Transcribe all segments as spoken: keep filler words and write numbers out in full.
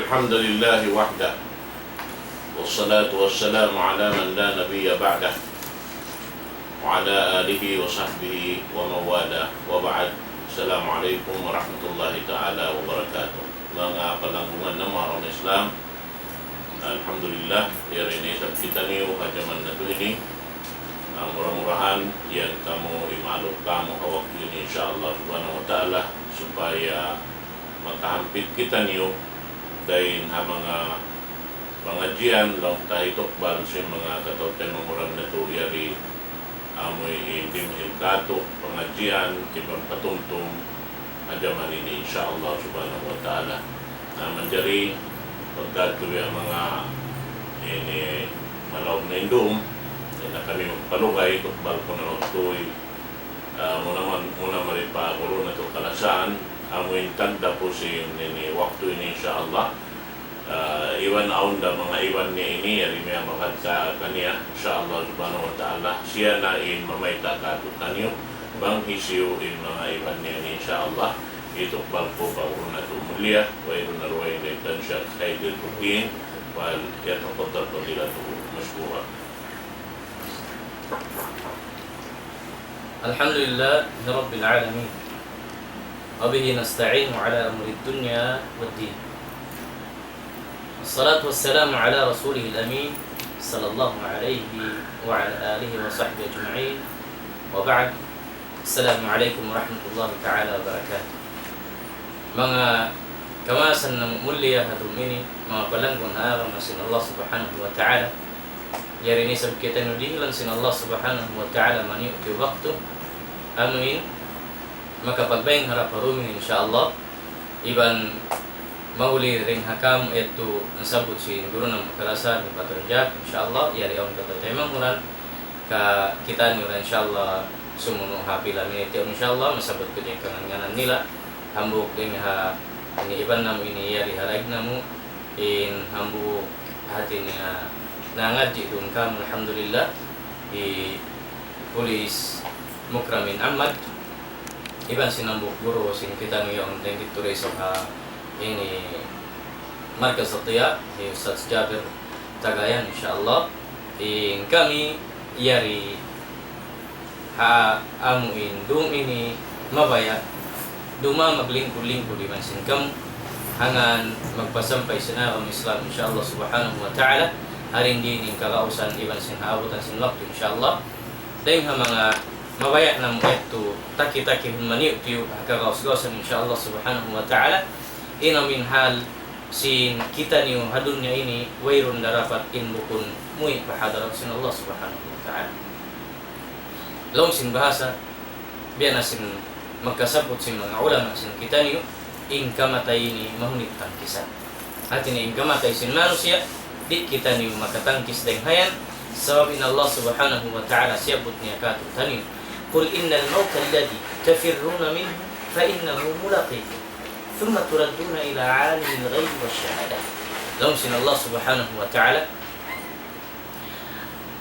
الحمد لله وحده، والصلاة والسلام على من لا نبي بعده، وعلى آله وصحبه ومن والاه، وبعد. السلام عليكم ورحمة الله تعالى وبركاته. Manga palanggungan namu' ha agama Islam, alhamdulillah, yari na isab kitaniyu ha jaman natu' ini. Ah, mura-murahan yan kamu imaluk kamu ha waktu ini, insya Allah subhanahu wa ta'ala, supaya makahampit kitaniyu dayn ha manga pangadjian, laung ta hitukbal sin manga kataw-taymanghuran natu' yari amu in dimihil katu' pangadjian iban patumtum ha jaman ini, insya Allah subhanahu wa ta'ala. Na manjari pagkadtu biya' manga ini malaum na in dum, di' na kami magpalugay, tukbal ku na waktu, ah, muna man, muna mari pa guru natu' Kalasan, amu in tagdapu sin ini waktu ini, insya Allah. Ah, iban awn da manga iban niya ini, yari miyamagad ka kaniya, insya Allah subhanahu wa ta'ala, siya na in mamayta' katu' kaniyu, bang hisiyu in manga iban niya ini, insya Allah, hitukbal ku pa guru natu' mulia, wayruun na dugaing da isab, Sheikh Khairul Din, فليتفضل فضيلته مشكورا. الحمد لله رب العالمين، وبه نستعين على أمور الدنيا والدين. والصلاة والسلام على رسوله الأمين، صلى الله عليه وعلى آله وصحبه أجمعين. وبعد. السلام عليكم ورحمة الله تعالى وبركاته. Manga kamaasan namu' mulia ha dum ini, manga palanggungan ha agama sin Allah subhanahu wa ta'ala. Yari na isab kitaniyu dihilan sin Allah subhanahu wa ta'ala maniyu' waktu. Amu in makapagbaying harap ha dum ini, insya Allah. Iban mahuli dayn ha kamu yadtu nasabbut sin guru namu' Kalasan, patunjak, insya Allah, yari awn kataw-taymanghuran, ka kitaniyu ra, insya Allah, sumunu' ha pila minit yaun, insya Allah, masabbut ku in kangān-ngānan nila, hambuuk dayn ha, ini iban namu' ini yari ha laig namu', in hambuuk hati niya nangadji' duun kamu, alhamdulillah, hi Police Mukramin Ahmad, iban sin hambuuk guru sin kitaniyu yaun dayn didtu da isab ha ini Markaz Diya, hi Ustadz Jabir Tagayan, insya Allah. In kami yari ha amu in dum ini mabaya' dumā maglingkud-lingkud iban sin kamu, hangkan magpasampay sin agama Islam, insya Allah subhanahu wa ta'ala, ha dindi ini kagausan iban sin haabutan sin waktu, insya Allah. Dayn ha manga mabaya' namu' yadtu taki-takihun maniyu'-tiyu' ha kagaus-gausan, insya Allah subhanahu wa ta'ala. In amu in hal sin kitaniyu ha dunya ini, wayruun da dapat in bukun muwi' pa hadarat sin Allah subhanahu wa ta'ala. Laung sin bahasa, biya' na sin magkasabbut sin manga ulama sin kitaniyu, in kamatay ini mahunit tangkisan. Hati niya in kamatay sin manusiya', di' kitaniyu makatangkis dayn ha yan, sabab in Allah subhanahu wa ta'ala siyabbut niya kātu'niyu, قل إن الموت الذي تفرون منه فإنه ملاقيكم ثم تردون إلى عالم الغيب والشهادة. Laung sin Allah subhanahu wa ta'ala,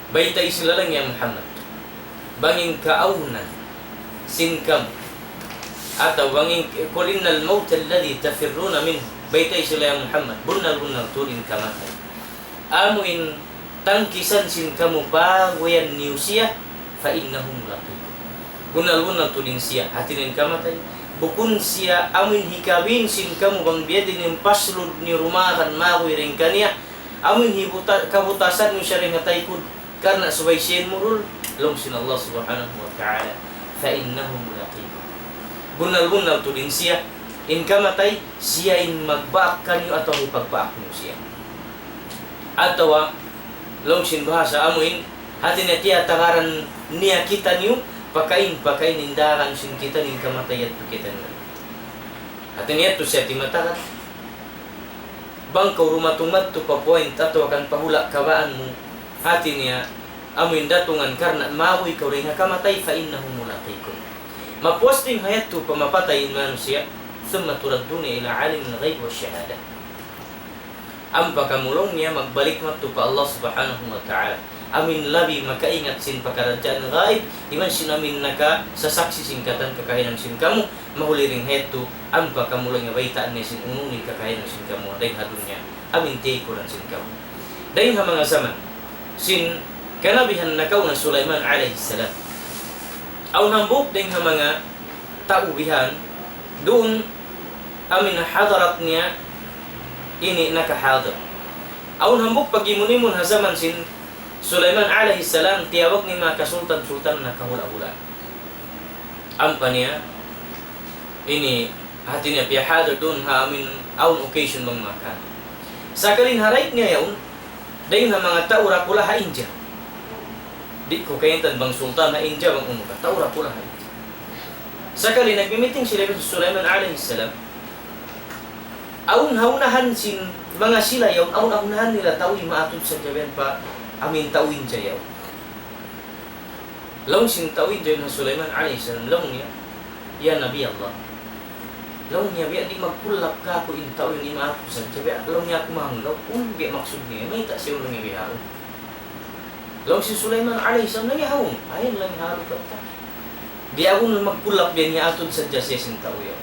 baytai sila laung ya Muhammad, bang in kaawnan sin kamu, atawa bang in, قل إن الموت الذي تفرون منه, baytai sila ya Muhammad, bunnal-bunnal tuud in kamatay amu in tangkisan sin kamu paguyan niyu siya, فإنه ملاقيكم. Bunnal-bunnal tuud in siya, hati niya in kamatay. Bukun siya amu in hikabin sin kamu bang biyadiin in paslud niyu dumagan maguy dayn kaniya. Amu in hibuta-, kabutasan niyu siya dayn ha taykud, karna' subay siya in murul, laung sin Allah subhanahu wa ta'ala, فإنه ملاقيكم. Bunnal-bunnal tuud in siya, in kamatay, siya in magbaak kaniyu atawa hipagbaak niyu siya. Atawa, laung sin bahasa amu in, hati niya tiyatagaran niya kitaniyu, pakain-pakain in daran sin kitaniyu in kamatay yadtu kitaniyu. Hati niya yadtu siya timatagan. Bang kaw dumatung madtu pa point atawa kan pa hula' kabaan mu, hati niya, amu in datungan karna' maguy kaw dayn ha kamatay, فإنه ملاقيكم. Mapuas dayn ha yadtu pa mapatay in manusiya', ثم تردون إلى عالم الغيب والشهادة. Ampa kamu laung niya magbalik madtu pa Allah Subhanahu wa Ta'ala. Amu in labi makaingat sin pakaradjaan gaib, iban sin amu in nakasasaksi' sin katan kakahinang sin kamu, mahuli dayn ha yadtu, ampa kamu laung niya baytaan niya sin unu-unu in kakahinang sin kamu, dayn ha dunya, amu in tiyaykuran sin kamu. Dayn ha manga jaman sin kanabihan nakauna Sulaiman alayhi salam. Awn hambuuk dayn ha manga tau bihan, duun amu in hadarat niya ini nakahadir. Awn hambuuk pag-imun-imun ha jaman sin Sulaiman alayhi salam, tiyawag niya in manga kasultan-sultan nakahula'-hula'. Ampa niya, ini, hati niya piyahadir duun ha amu in awn occasion bang maka. Sakali in ha right niya yaun, dayn ha manga tau dakula' ha India. Di' ku kaingatan bang sultan ha India, bang unu ka, tau dakula' ha India. Sakali nagmi-meeting sila hi Sulaiman alayhi salam. Awn ha unahan sin manga sila yaun, awn ha unahan nila tau imaatud sadja biyan pa amu in tau India yaun. Laung sin tau India yaun ha Sulaiman alayhi salam, laung niya, "Ya Nabi Allah." Laung niya, "Biya' di' magkullap kāku' in tau yaun, imaatud sadja biya'." Laung niya, "Aku manggaw, unu biya' maksud niya? Mayta' siya laung niya bihaun?" Laung sin Sulaiman alayhi salam, laung niya, "Hawnu? Ayaw laung niya halupat ta. Di' aku na magkullap biya' niya, atud sadja siya sin tau yaun."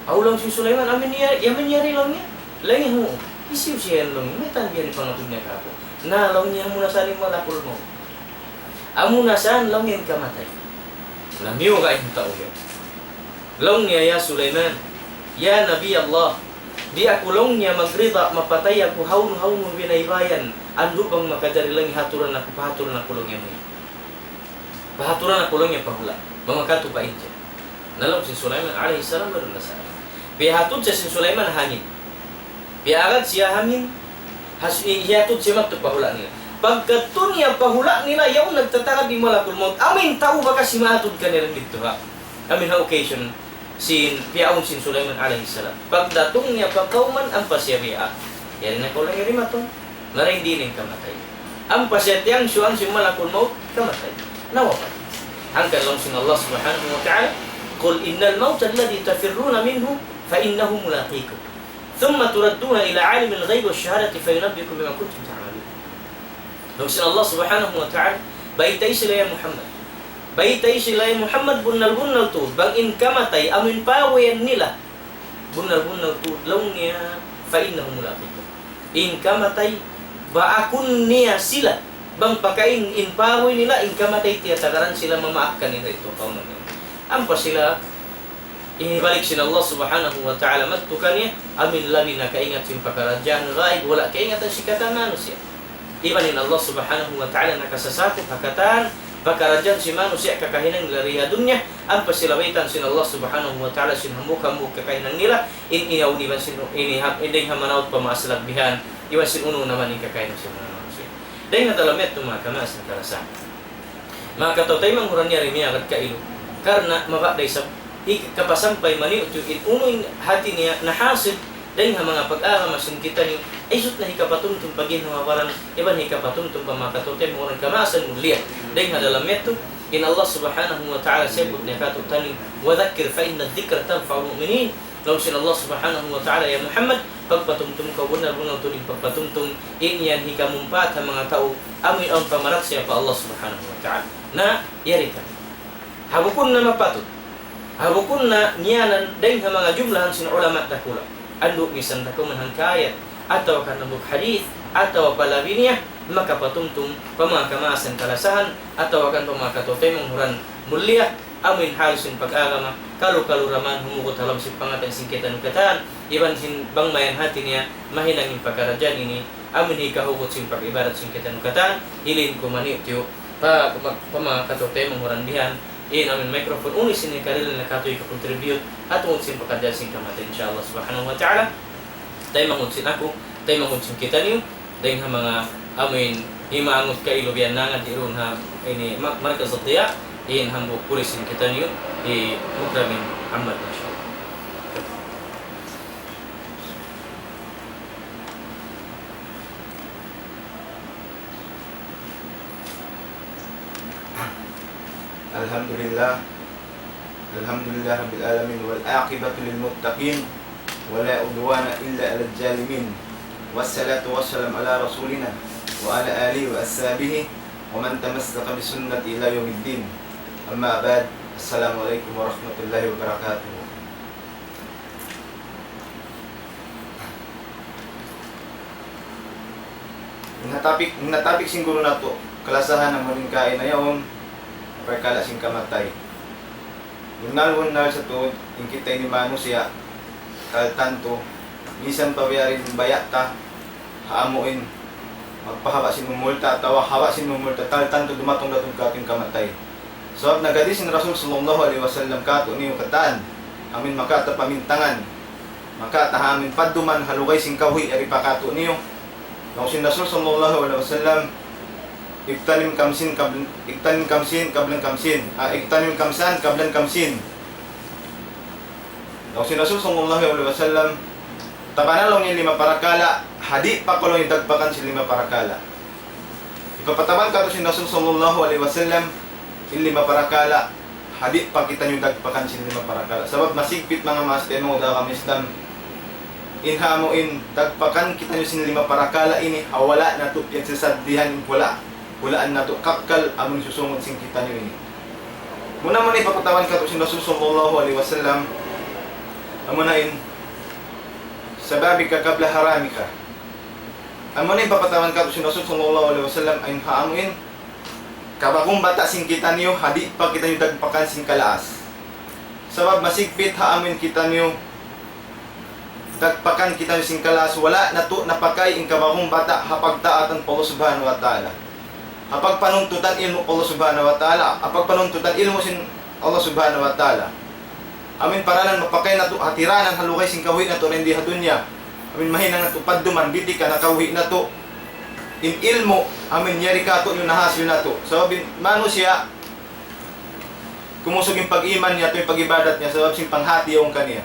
"Aw," laung sin Sulaiman, "amu in yari, amu in yari," laung niya. Laung niya, "Hu, hisiyu siya yan?" laung niya. "Mayta' biya' ini pangatud niya kāku'?" "Na," laung niya, "amuna sa in malakul maut. Amuna sa in," laung niya, "in kamatay." Na miyuga' in tau yaun. Laung niya, "Ya Sulaiman, ya Nabi Allah, di' aku," laung niya, "magrida mapatay aku hawnu-hawnu binaybayan. Andu' bang makajari laung niya haturan aku, pahaturan aku," laung niya, "amu ini. Pahaturan aku," laung niya, "pa hula'. Bang makatu pa India." Na laung sin Sulaiman alayhi salam, "Bang na sa." Piyahatud siya sin Sulaiman ha hangin. Piyaagad siya ha hangin, has-, i-, hiyatud siya madtu pa hula' nila. Pagkadtu niya pa hula' nila, yaun nagtatagad in malakul maut. Amu in tau bakas imaatud kanila didtu ha. Amu in ha occasion sin, piyaawn sin Sulaiman alayhi salam. Pagdatung niya pa kawman, ampa siya biya'. Yari na kaw laung niya dimatung. Na dayn diin in kamatay. Ampa siya tiyangsu' in malakul maut, kamatay. Nawapat. Hangkan laung sin Allah Subhanahu wa Ta'ala, "قل إن الموت الذي تفرون منه فإنه ملاقيكم ثم تردون إلى عالم الغيب والشهادة فينبئكم بما كنتم تعملون." Laung sin Allah Subhanahu wa Ta'ala, "Baytai sila ya Muhammad. Baytai sila ya Muhammad, bunnal-bunnal tuud, bang in kamatay, amu in pawiyan nila, bunnal-bunnal tuud," laung niya, "فإنه ملاقيكم. In kamatay, baakun niya sila. Bang pakain in pawi nila, in kamatay tiyatagaran sila, mamaak kanila itu kaw niya." Ampa sila, hibalik sin Allah Subhanahu wa Ta'ala madtu kaniya, amu in labi nakaingat sin pakaradjaan gaib, wala' kaingatan sin katan manusiya'. Iban in Allah Subhanahu wa Ta'ala nakasasakup ha katan pakaradjaan sin manusiya' kakahinang nila di ha dunya, ampa sila baytaan sin Allah Subhanahu wa Ta'ala sin hambuuk-hambuuk kakahinang nila, in iyaw iban sin ini ha, in dayn ha manaut pa maas lagbihan, iban sin unu naman in kakahinang sin manga manusiya'. Dayn ha dalam yadtu manga kamaasan kalasahan. Manga kataw-taymanghuran, yari miyagad kailu. Karna' mabaya' da isab hikapasampay maniyu' tu in unu in hati niya nahasil dayn ha manga pag-agama sin kitaniyu, isut na hikapatumtum pa ginhawa-baran, iban hikapatumtum pa manga kataw-taymanghuran kamaasan mulia. Dayn ha dalam yadtu, in Allah Subhanahu wa Ta'ala siyabbut niya kātu'niyu, "وذكر فإن الذكرى تنفع المؤمنين." Laung sin Allah Subhanahu wa Ta'ala, "Ya Muhammad, pagpatumtum kaw, bunnal-bunnal tuud in pagpatumtum, in yan hikamumpaat ha manga tau amu in awn pamaratsaya pa Allah Subhanahu wa Ta'ala." Na, yari kami. Ha bukun na mapatut. Ha bukun na ngiyanan dayn ha manga jumlahan sin ulama dakula'. Andu' misan da kaw man hangkayat, atawa kan hambuuk hadith, atawa pa labi niya, makapatumtum pa manga kamaasan kalasahan, atawa kan pa manga kataw-taymanghuran mulia, amu in hal sin pag-agama, kalu-kalu da man humugut ha lawm sin pangatayan sin kitaniyu katan, iban sin bang mayan hati niya, mahinang in pakaradjaan ini, amu in hikahugut sin pag-ibadat sin kitaniyu katan, hilin ku maniyu' tiyu', pa, pa, pa manga kataw-taymanghuran bihan, in amu in microphone, unu sin hikarihil na kātu' hika-contribute, ha tungud sin pakaradjaan sin kamatay, insha Allah Subhanahu wa Ta'ala. Taymanghud sin aku, taymanghud sin kitaniyu, dayn ha manga amu in himangut kailu biya' nangadji' duun ha ini ma-, Markaz Ad-Diya, in hambuuk pulis sin kitaniyu, hi Mukramin Ahmad, masha Allah. الحمد لله. الحمد لله رب العالمين، والعاقبة للمتقين، ولا عدوان إلا على الظالمين. والصلاة والسلام على رسولنا وعلى آله وأصحابه ومن تمسك بسنته إلى يوم الدين. أما بعد، السلام عليكم ورحمة الله وبركاته. In ha topic, in ha topic sin guru natu', kalasahan amu in kaina yaun, parkala' sin kamatay. Bunnal-bunnal sa tuud, in kita ini manusiya', hal tantu, minsan pa biya' diin baya' ta, ha amu in, magpahaba' sin umul ta, atawa haba' sin umul ta, hal tantu dumatung-datung kātu' in kamatay. Sabab naghadis in Rasul sallallahu alayhi wasallam kātu'niyu katan, amu in makawa' ta pamintangan, makawa' ta amu in padduman ha lugay sin kawhi' yari pa kātu'niyu. Laung sin Rasul sallallahu alayhi wasallam, اغتنم خمسا قبل، اغتنم خمسا قبل خمسا, ah, اغتنم خمسا قبل خمسا. Laung sin Rasul sallallahu alayhi wasallam, tabanan laung niya lima parakala', ha di' pa kaw laung niya dagpakan sin lima parakala'. Hipapataban kātu' sin Rasul sallallahu alayhi wasallam, in lima parakala', ha di' pa kitaniyu dagpakan sin lima parakala'. Sabab masigpit manga maas taymanghud ha agama Islam. In ha amu in dagpakan kitaniyu sin lima parakala' ini, ha wala' natu' piyagsasaddihan in hula', hulaan natu' kakkal amun susūngun sin kitaniyu ini. Muna-muna hipapataban kātu' sin Rasul sallallahu alayhi wasallam, amuna in شبابك قبل هرمك. Amuna in hipapataban kātu' sin Rasul sallallahu alayhi wasallam, in ha amu in kabagum bata' sin kitaniyu, ha di' pa kitaniyu dagpakan sin kalaas. Sabab masigpit ha amu in kitaniyu, dagpakan kitaniyu sin kalaas, wala' natu' napakay in kabagum bata' ha pagtaatan pa Allah Subhanahu wa Ta'ala. Ha pagpanuntutan ilmu' pa Allah Subhanahu wa Ta'ala, ha pagpanuntutan ilmu' sin Allah Subhanahu wa Ta'ala. Amu in paralan mapakay natu' ha tiranan ha lugay sin kawhi' natu' dayn di ha dunya. Amu in mahinang natu' padduman, bitikan ha kawhi' natu'. In ilmu', amu in yari kātu' in nahasil natu'. Sabab in manusiya', kumusug in pag-iman niya, atawa in pag-ibadat niya, sabab sin panghati yaun kaniya.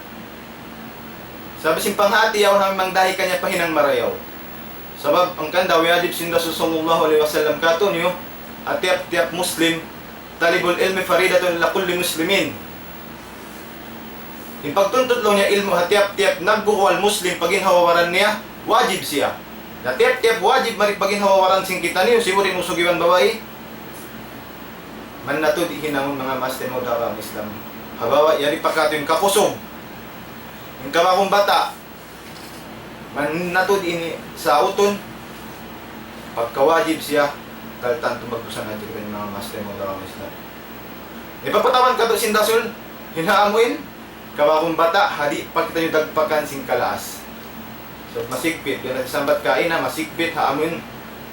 Sabab sin panghati yaun amu in mangdahi kaniya pa hinang marayaw. Sabab hangkan da wajib sin Rasul sallallahu alayhi wasallam kātu'niyu, ha tiyap-tiyap Muslim, طلب العلم فريضة على كل مسلم. In pagtuntut laung niya ilmu' ha tiyap-tiyap nagbubuwal Muslim pa ginhawa-baran niya, wajib siya. Na tiyap-tiyap wajib mari pa ginhawa-baran sin kitaniyu, sibu' da in usug iban babai. Bang natu' di' hinangun manga maas taymanghud ha agama Islam. Ha baba' yari pa kātu' in kakusug. In kabagum bata'. Bang natu' di' ini sautun, pagka wajib siya, hal tantu magdusa na jud in manga maas taymanghud ha agama Islam. Hipapataban kātu' sin Rasul, in ha amu in, kabagum bata', ha di' pa kitaniyu dagpakan sin kalaas. So, masigpit, yan in sambat kaina, masigpit, ha amu in,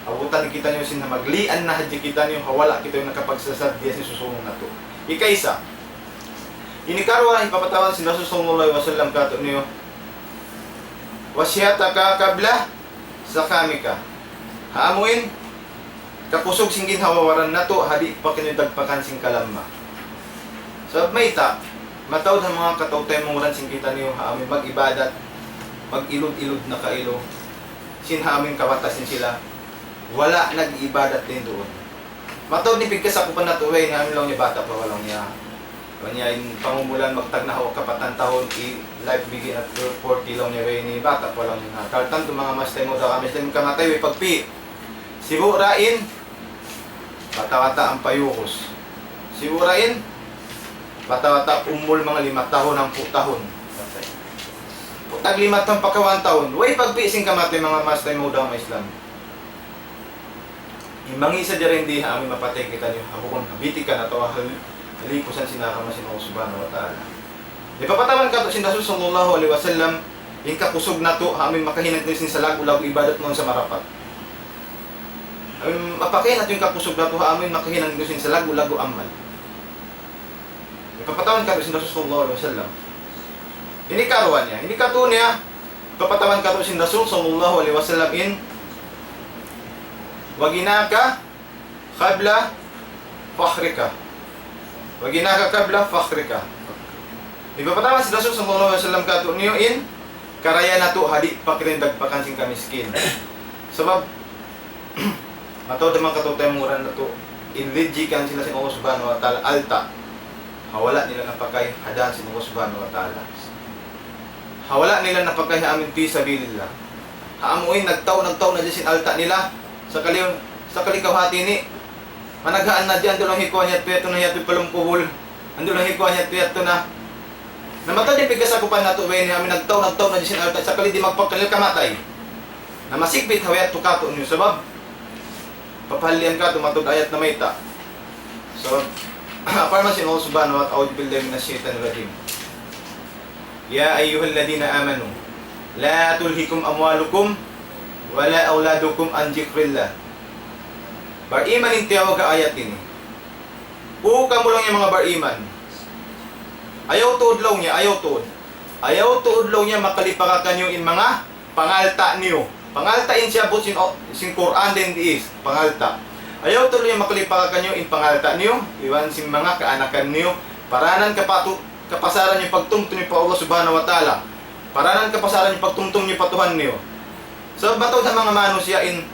abutan kitaniyu sin ha maglian na hadja kitaniyu, ha wala' kitaniyu nakapagsasaddiya sin susūngun natu'. Ikaisa, ini karuwa, hipapataban sin Rasul sallallahu alayhi wasallam kātu'niyu, وصحتك قبل سقمك. Ha amu in, kakusug sin ginhawa-baran natu', ha di' pa kitaniyu dagpakan sin kalamma. Sabab mayta', mataud ha manga kataw-taymanghuran sin kitaniyu, ha amu in mag-ibadat, mag-ilud-ilud na kailu, sin ha amu in kabata' sin sila, wala' nag-ibadat dayn duun. Mataud in pagkasakupan natu', way, in amu in laung niya bata' pa laung niya. Laung niya in pangumulan magtagna' ha kapatan tahun, i-life begin at forty laung niya, way, ini bata' pa laung niya. Hal tantu manga maas taymanghud ha agama Islam, kamatay way pagpi'. Sibu' da in bata'-bata' ampa yukus. Sibu' da in bata'-bata' umul manga lima tahun, hangpu' tahun. Tag lima tahun pa kawhaan tahun. Way pagpi' sin kamatay manga maas taymanghud ha agama Islam. In mangi' sadja dayn di ha amu in mapatay kitaniyu, ha bukun ha bitikan atawa ha likusan sin agama sin Allah Subhanahu wa Ta'ala. Hipapataban kātu' sin Rasul sallallahu alayhi wasallam, in kakusug natu', ha amu in makahinang sin salaggu'-laggu' ibadat mawn sa marapat. Amu in mapakay natu' in kakusug natu', ha amu in makahinang sin salaggu'-laggu' amal. Hipapataban kātu' sin Rasul sallallahu alayhi wasallam. Ini karuwa niya. Ini katu niya, hipapataban kātu' sin Rasul sallallahu alayhi wasallam in, وغناك قبل فقرك. وغناك قبل فقرك. Hipapataban sin Rasul sallallahu alayhi wasallam kātu'niyu in, karaya natu' ha di' pa kitaniyu dagpakan sin kamiskin. Sabab, mataud da manga kataw-taymanghuran natu', in lijikan sila sin Allah Subhanahu wa Ta'ala alta'. Ha wala' nila napakay ha dān sin Allah Subhanahu wa Ta'ala. Ha wala' nila napakay ha amu in fi sabilillah. Ha amuin, nagtaud, nagtaud na di sin alta' nila. Sakali, sakali kaw hati ini. Managhaan na di, andu' lang hikuan yadtu, yadtu na, yadtu pa lawm kubul. Andu' lang hikuan yadtu, yadtu na. Na mataud in pagkasakupan natu', way ini, amuin nagtaud, nagtaud na di sin alta', sakali di' magpakal kamatay. Na masigpit ha way yadtu katu' niyu, sabab papahallian katu', mataud ayat na mayta'. Sabab, parman sin Allah Subhanahu wa Ta'ala, أعوذ بالله من الشيطان الرجيم. يا أيها الذين آمنوا لا تلهكم أموالكم ولا أولادكم عن ذكر الله. Bariman in tiyawag ha ayat ini. O kamu laung niya manga bariman. Ayaw tuud laung niya, ayaw tuud. Ayaw tuud laung niya makalipaka kaniyu in manga pangalta' niyu. Pangalta' in siyabbut sin, sin Qur'an dayn di is, pangalta'. Ayaw tuud laung niya makalipaka kaniyu in pangalta' niyu, iban sin manga kaanakan niyu. Paranan kapatu-, kapasaran niyu pagtumtum niyu pa Allah Subhanahu wa Ta'ala. Paranan kapasaran niyu pagtumtum niyu pa Tuhan niyu. Sabab mataud ha manga manusiya' in,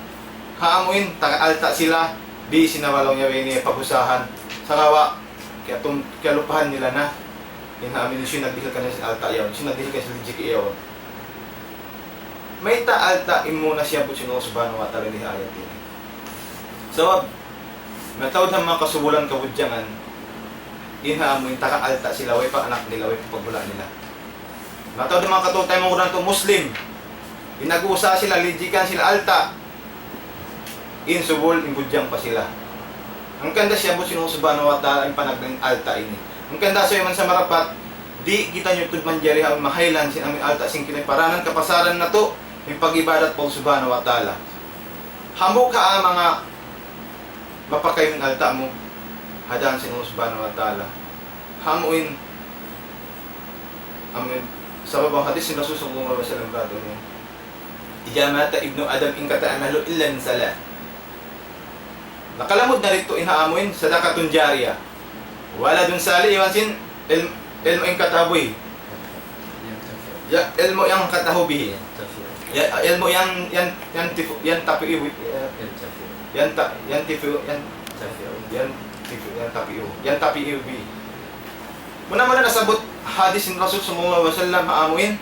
ha amuin, taga alta' sila, di' sila laung niya ini pag-usahan. Sagawa', kiyatum-, kiyalupahan nila na. In ha amuin, hisiyu in nagdihil kaniya sin alta' yaun, hisiyu in nagdihil kaniya sin rijiki' yaun. Mayta' alta' in muna siyabbut sin Allah Subhanahu wa Ta'ala di ha ayat ini. Sabab, mataud ha manga kasubulan kabudjangan, in ha amuin taga alta' sila, way pa anak nila, way pa paghula' nila. Mataud ha manga kataymanghuran natu' Muslim, in nag-uusaha sila, lijikan sila alta'. In subul, in budjang pa sila. Hangkan da siyabbut sin Allah Subhanahu wa Ta'ala in panagna' alta' ini. Hangkan da sa iman sa marapat, di' kitaniyu tuud manjari ha mahaylan sin amuin alta' sin kita, paranan kapasaran natu', in pag-ibadat pa Allah Subhanahu wa Ta'ala. Hambuuk ha manga mapakay in alta' mu, ha dān sin Allah Subhanahu wa Ta'ala. Ha amuin, amuin, sabab in hadith sin Rasul sallallahu alayhi wasallam katu' niya, إذا مات ابن آدم انقطع عمله إلا من ثلاث. Nakalamud na didtu in ha amuin, صدقة جارية. ولد صالح, iban sin ilm-, ilmu' in katahubi. Ya, ilmu' yang katahubi. Ya, ilmu' yang, yang, yang tifu-, yang tapi'u, ya, yang ta-, yang tifu-, yang, yang tifu-, yang tapi'u, yang tapi'u bi. Muna-muna nasabbut hadith sin Rasul sallallahu alayhi wasallam ha amuin,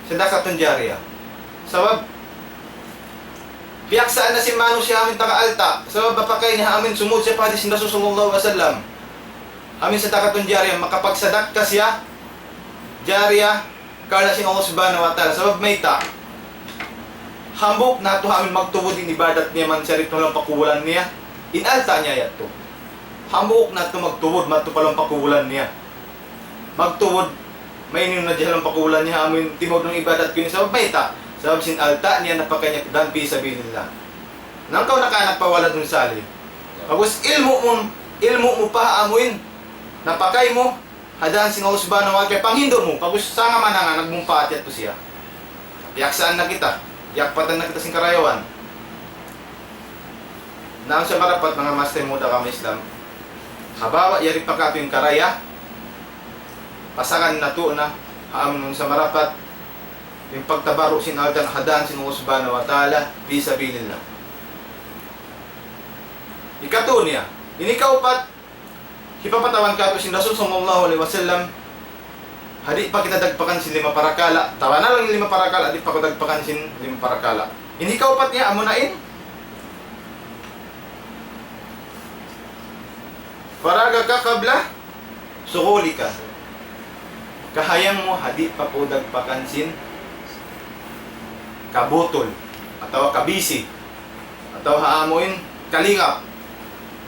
صدقة جارية. Sabab, piyaksaan na sin manusiya' amuin taga alta'. Sabab, mapakay niya amuin sumud siya pa hadith sin Rasul sallallahu alayhi wasallam. Amuin صدقة جارية, makapagsadakka siya, jariya, karna' sin Allah Subhanahu wa Ta'ala. Sabab mayta', hambuuk natu' amuin magtubud in ibadat niya man siya didtu ha lawm pakubulan niya, in alta' niya yadtu. Hambuuk natu' magtubud, madtu pa lawm pakubulan niya. Magtubud, mayta' na di ha lawm pakubulan niya, amuin timud in ibadat ku ini. Sabab mayta', sabab sin alta' niya napakay niya dān fi sabilillah. Nangkaw nakaanak pa ولد صالح. Pag'ubus ilmu' mu, ilmu' mu pa amuin, napakay mu, ha dān sin Allah Subhanahu wa Ta'ala, panghindu' mu, pag'ubus sanga mananga, nagmumpaat yadtu siya. Piyaksaan na kita, yakpatan na kita sin karayawan. Na awn sa marapat manga maas taymanghud ha agama Islam. Habawa yari pa katu' in karaya, pasagan natu' na, ha amun sa marapat, in pagtabarru' sin alta' ha dān sin Allah Subhanahu wa Ta'ala, fi sabilillah. Ikatu niya. In ikaupat, hipapatawan katu' sin Rasul sallallahu alayhi wasallam, ha di' pa kita dagpakan sin lima parakala', tawanan lang in lima parakala', di' pa kita dagpakan sin lima parakala'. In hikaupat niya, amuna in, فراغك قبل شغلك. Kahayang mu ha di' pa kaw dagpakan sin kabutul, atawa kabisi, atawa ha amuin kalingap.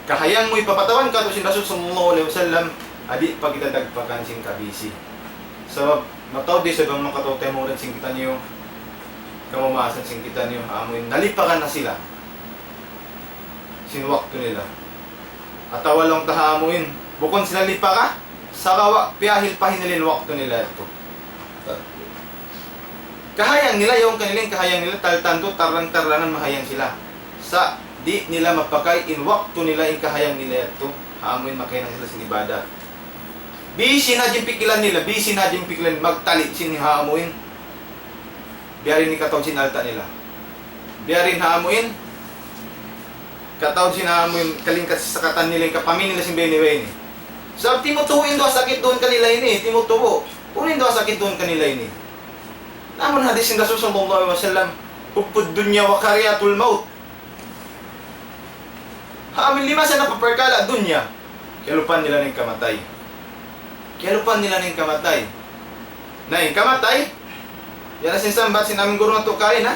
Kahayang mu hipapatawan katu' sin Rasul sallallahu alayhi wasallam, ha di' pa kita dagpakan sin kabisi. Sabab, mataud di' sa bang makataud taymanghud sin kitaniyu, kamaasan sin kitaniyu, ha amuin, nalipakan na sila sin waktu nila. Atawa laung ta ha amuin, bukun sila lipaka, sagawa' piyahil pa nila in waktu nila yadtu. Kahayang nila, yaun kanila in kahayang nila, tal-, tantu tarang-tarangan mahayang sila. Sa' di' nila mapakay in waktu nila, in kahayang nila yadtu, ha amuin makahinang sila sin ibadat. Busy na in pikilan nila, busy na in pikilan, magtali sin ha amuin. Biya' diin in kataud sin alta' nila. Biya' diin ha amuin. Kataud sin ha amuin, kalingkat sin sakatan nila, in kapamī nila sin bayni-bayni. Sabab timutubu in duwa sakit duun kanila ini, timutubu. Unu in duwa sakit duun kanila ini? Na amun hadith sin Rasul sallallahu alayhi wasallam, حب الدنيا وكراهية الموت. Ha amun lima sa na pa parkala' dunya, kiyalupahan nila in kamatay. Kiyalupahan nila in kamatay. Na in kamatay, yan na sin sambat sin amun guru natu' kaina,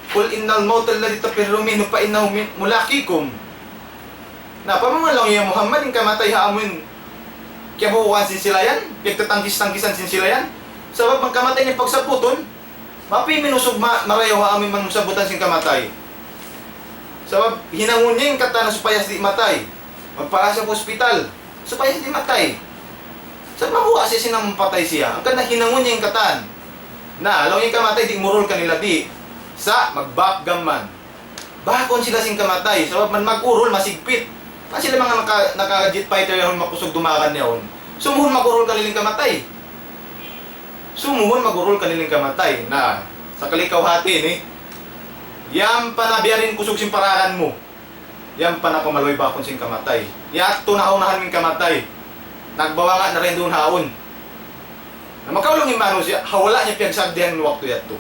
قل إن الموت الذي تفرون منه فإنه ملاقيكم. Na, pamung laung niya Muhammad, in kamatay ha amun kiyabuuan sin sila yan, piyagtatangkis-tangkisan sin sila yan. Sabab bang kamatay niya pagsabutun, mapi' in usug ma-, marayaw ha amun mangsabutan sin kamatay. Sabab hinangun niya in katan supaya di' matay. Magpara siya pa hospital supaya di' matay. Sabab mabuga' siya sin amun patay siya. Hangkan na hinangun niya in katan. Na, laung niya in kamatay, di' murul kanila di'. Sa' magbak gaman. Bahakun sila sin kamatay, sabab man mag-urul, masigpit. Na sila manga naka-, naka-jet fighter yan, makusug dumagan yaun. Sumuhun mag-urul kanila in kamatay. Sumuhun mag-urul kanila in kamatay. Na, sakali kaw hati ini, yan pa na biya' diin kusug sin parakan mu. Yan pa na pamaluhay bahakun sin kamatay. Yadtu na ha unahan mu in kamatay. Nagbawanga na dayn duun ha yaun. Na makaulung in manusiya', ha wala' niya piyagsagdihan waktu yadtu.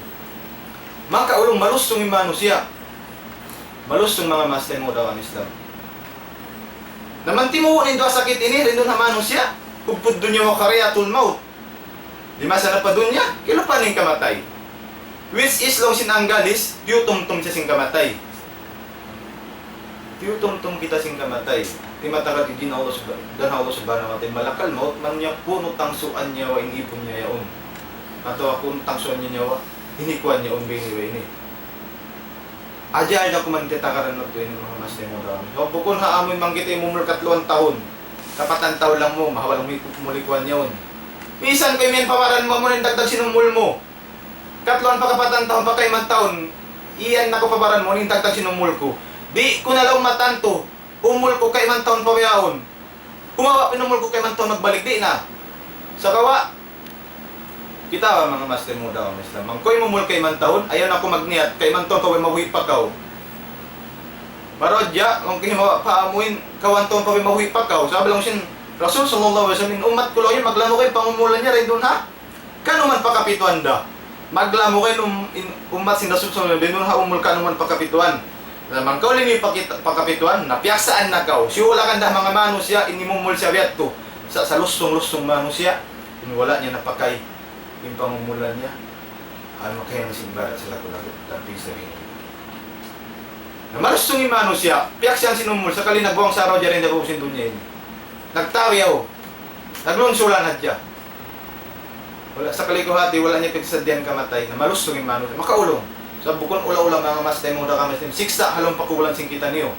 Makaulung, malusung in manusiya'. Malusung, manga maas taymanghud ku ha agama Islam. Na mantimu' in duwa sakit ini, dayn duun ha manusiya', حب الدنيا وكراهية الموت. Lima sa na pa dunya, kiyalupahan in kamatay. Which is laung sin Anggalis, tiyutumtum siya sin kamatay. Tiyutumtum kita sin kamatay. Timataga di' in Allah Subha-, dan Allah Subhanahu wa Ta'ala, ملك الموت, man niya kunu' tangsuan niya wa in ipun niya yaun. Atawa kunu' tangsuan niya nyawa, hinikuan niya yaun bini wa ini. Ajal na kuman tiyatagaran natu' ini, manga maas taymanghud ku ha agama. So, bukun ha amun bang kita imumul katluan tahun, kapatan tahun lang mu, mahawalang mi-, muli kuan yaun. Misan kaymu yan pa baran mu, amu na in dagdag sin umul mu. Katluan pa kapatan tahun pa kayman tahun, iyan na ku pa baran mu, in dagdag sin umul ku. Di' ku na laung matantu, umul ku kayman tahun pa bihaun. Kumawa' pa in umul ku kayman tahun magbalik, di' na. Sagawa', kita ba, manga maas taymanghud ku ha agama Islam, bang kaw imumul kayman tahun, ayaw na kaw magniyat, kayman tahun pa way mabuhi' pa kaw. Marayaw, bang kaw himawa' pa amuin, kawhaan tahun pa way mabuhi' pa kaw. Sabab laung sin Rasul sallallahu alayhi wasallam, in ummat ku laung yan, maglamud in pangumulan niya, dayn duun ha kanuman pa kapituan da. Maglamud in um-, in ummat sin Rasul sallallahu alayhi wasallam, dayn duun ha umul kanuman pa kapituan. Na bang kaw limiyu pa kit-, pa kapituan, na piyaksaan na kaw. Siyulakan da manga manusiya', in imumul siya biya' yadtu. Sa', sa lusung-lusung manusiya', in wala' niya napakay in pangumulan niya, amu in makahinang sin ibadat sa lagu-lagu, tapi sa bini. Na malusung in manusiya', piyaksaan sin umul, sakali nagbuwang saraw diyari dayn ha sin dunya ini. Nagtawi yaw. Naglunsulan hadja. Wala' sakali kaw hati, wala' niya pagsaddihan kamatay, na malusung in manusiya'. Makaulung. Sabab bukun ula-ula, manga maas taymanghud ku ha agama Islam, siksa' ha lawm pakubulan sin kitaniyu.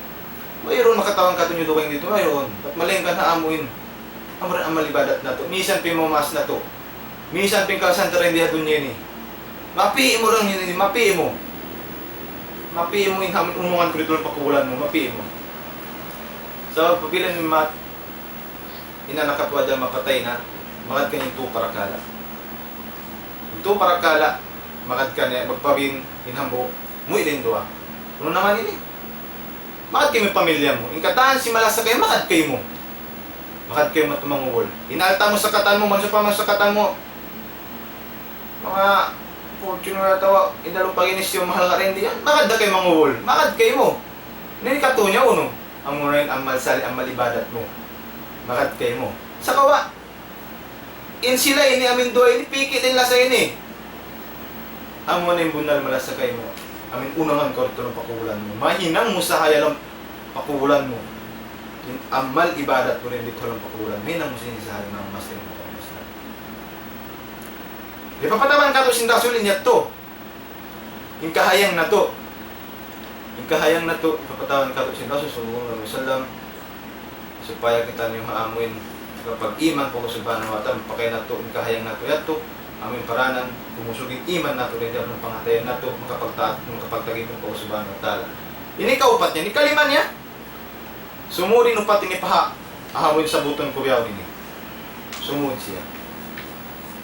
Wayruun makatabang katu'niyu dugaing didtu, wayruun. Bat malayngkan ha amuin. Amuin amal ibadat natu'. Misan pimamaas natu'. Misan pingkalasahan ta dayn di ha dunya ini. Mapi' mu dayn ini, mapi' mu. Mapi' mu in ham-, umungan ku didtu ha lawm pakubulan mu, mapi' mu. Sabab apabila in mat-, in anak katu' ajal mapatay na, magad kaniya in tū parakala'. In tū parakala', magad kaniya, magpabin, in hambuuk, muwi' da in duwa. Unu na man ini? Magad kaymu pamilya mu. In katan sin malasa kaymu, magad kaymu. Magad kaymu matu mangubul. In alta' mu sa katan mu, man sa pa man sa katan mu. Manga Fortuner atawa, in dalu pa ginis yung mahal nga rin diyan. Magad da kaymu mangubul. Magad kaymu. Ini katu' niya unu. Amu na in amal salih, amal ibadat mu. Magad kaymu. Sagawa', in sila ini, amu in duwa ini, piki' da in lasa ini. Amu na in bunnal malasa kaymu. Amu in unangan kaw didtu ha lawm pakubulan mu. Mahinang mu sahaya ha lawm pakubulan mu. In amal ibadat mu dayn didtu ha lawm pakubulan. Mahinang mu sahaya, manga maas taymanghud ku ha agama Islam. Hipapatawad katu' sin Rasul in yadtu. In kahayang natu'. In kahayang natu', hipapatawad katu' sin Rasul sallallahu alayhi wasallam, supaya kitaniyu ha amuin kapag-iman pa Allah Subhanahu wa Ta'ala, pakay natu', in kahayang natu' yadtu, amuin paranan, kumusug in iman natu', dayn ha pangatayan natu', makapagtaat, makapagtagipun pa Allah Subhanahu wa Ta'ala. Ini kaupat niya, ini kalima niya. Sumud in upat ini pa ha, amuin sabbutun ku bihaun ini. Sumud siya.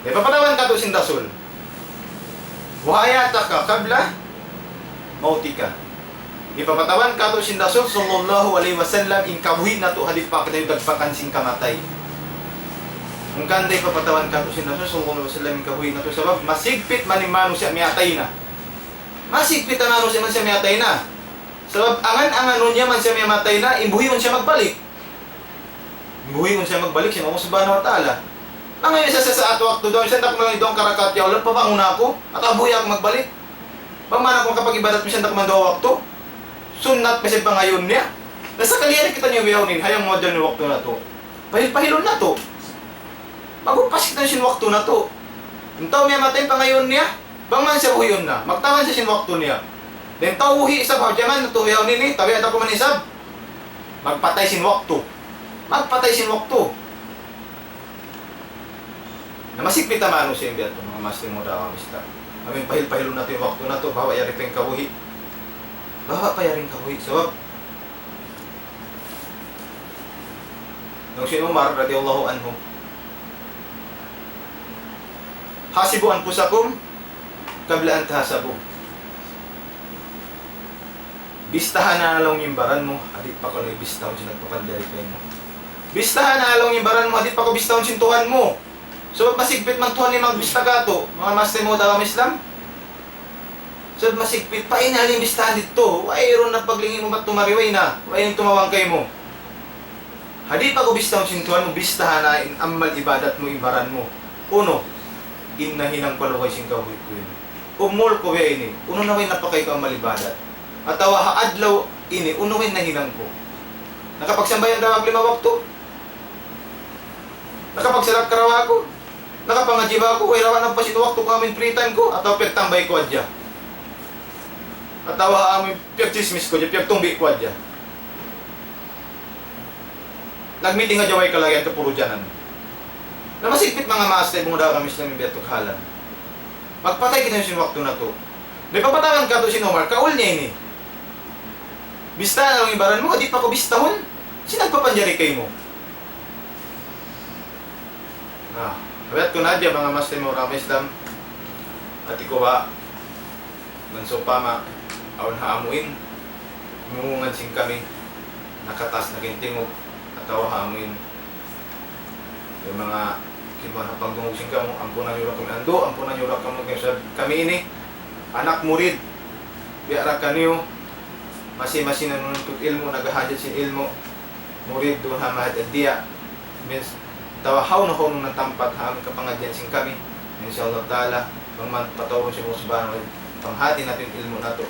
Hipapatawad katu' sin Rasul. وحياتك قبل موتك. Hipapatawad katu' sin Rasul sallallahu alayhi wasallam in kabuhi' natu' ha di' pa kita dagpakan sin kamatay. Hangkan da hipapatawad katu' sin Rasul sallallahu alayhi wasallam in kabuhi' natu', sabab masigpit man in manusiya' miyatay na. Masigpit in manusiya' man siya miyatay na. Sabab angan-anganun niya man siya miyatay na, in buhiun siya magbalik. In buhiun siya magbalik sin Allah Subhanahu wa Ta'ala. Mangayu' siya sa, sa waktu duwa, misan da kuman duwa rakaat, "Ya Allah, pabangun aku, atawa buhi' aku magbalik." Bang man aku makapag-ibadat misan da kuman duwa waktu, sunnat pa siya pangayuun niya. Na sakali ini kitaniyu bihaun ini, hayaun mu adjun in waktu natu'. Pahil-pahilun natu'. Mag-upas kita sin waktu natu'. In tau miyatay, pangayuun niya, bang man siya buhiun na, magtaman siya sin waktu niya. Then tau buhi' isab ha jaman natu' bihaun ini, tabiat aku man isab. Magpatay sin waktu. Magpatay sin waktu. Na masigpit in manusiya' biya' yadtu, manga maas taymanghud ku ha agama Islam. Amin pahil-pahilun natu' in waktu natu', baha' yari pa in kabuhi'. Baha' pa yari in kabuhi'. Sabab, laung sin Umar radiyallahu anhu, "حاسبوا أنفسكم قبل أن تحاسبوا." Bistaha na laung in baran mu, di' pa kaw bistahun sin nagpapanjari kaymu. Bistaha na laung in baran mu, di' pa kaw bistahun sin Tuhan mu. Sabab masigpit man Tuhan in magbista katu', manga maas taymanghud ku ha agama Islam. Sabab masigpit, pa in hali in bistahan didtu, wayruun na paglingi' mu bat tumariway na, wayruun tumawang kaymu. Ha di' pa kaw bistahun sin Tuhan mu, bistaha na in amal ibadat mu, in baran mu. Unu, in nahinang kaluhay sin kabuhi' ku ini. Umul ku biya' ini, unu na way napakay ku amal ibadat. Atawa ha adlaw ini, unu way nahinang ku. Nakapagsambahayang da aku lima waktu. Nakapagsalat karawa aku. Nakapangadji' ba aku, way rawa na pa sin waktu ku amin free time ku, atawa piyagtambay ku hadja. Atawa amin piyagchismis ku hadja, piyagtumbi ku hadja. Nag-meeting hadja way kalagihan kapurujanan. Na masigpit manga maas taymanghud ku ha agama Islam in biya' yadtu kahalan. Magpatay kita sin waktu natu'. Di' pa patawan katu' sin Umar, kaul niya ini. Bistaha na laung in baran mu, di' pa kaw bistahun sin nagpapanjari kaymu. Na, biya' yadtu na hadja manga maas taymanghud ku ha agama Islam. Hati ku ba, man sawpama, awn ha amuin, nungungan sin kami, nakataas na in tingug, atawa ha amuin, in manga kinuha na pagdungug sin kamu, ampunan niyu da kami andu', ampunan niyu da kami, kami ini, anak murid, biya' da kaniyu, masi-masi na nuntut ilmu', naghahajat sin ilmu', murid duun ha Ma'had Ad-Diya, means, atawa hawnu-hawnu na tampat ha amun kapangadjian sin kami, insya Allah Ta'ala, bang man pataurun sin Allah Subhanahu wa Ta'ala, panghati natu' in ilmu' natu',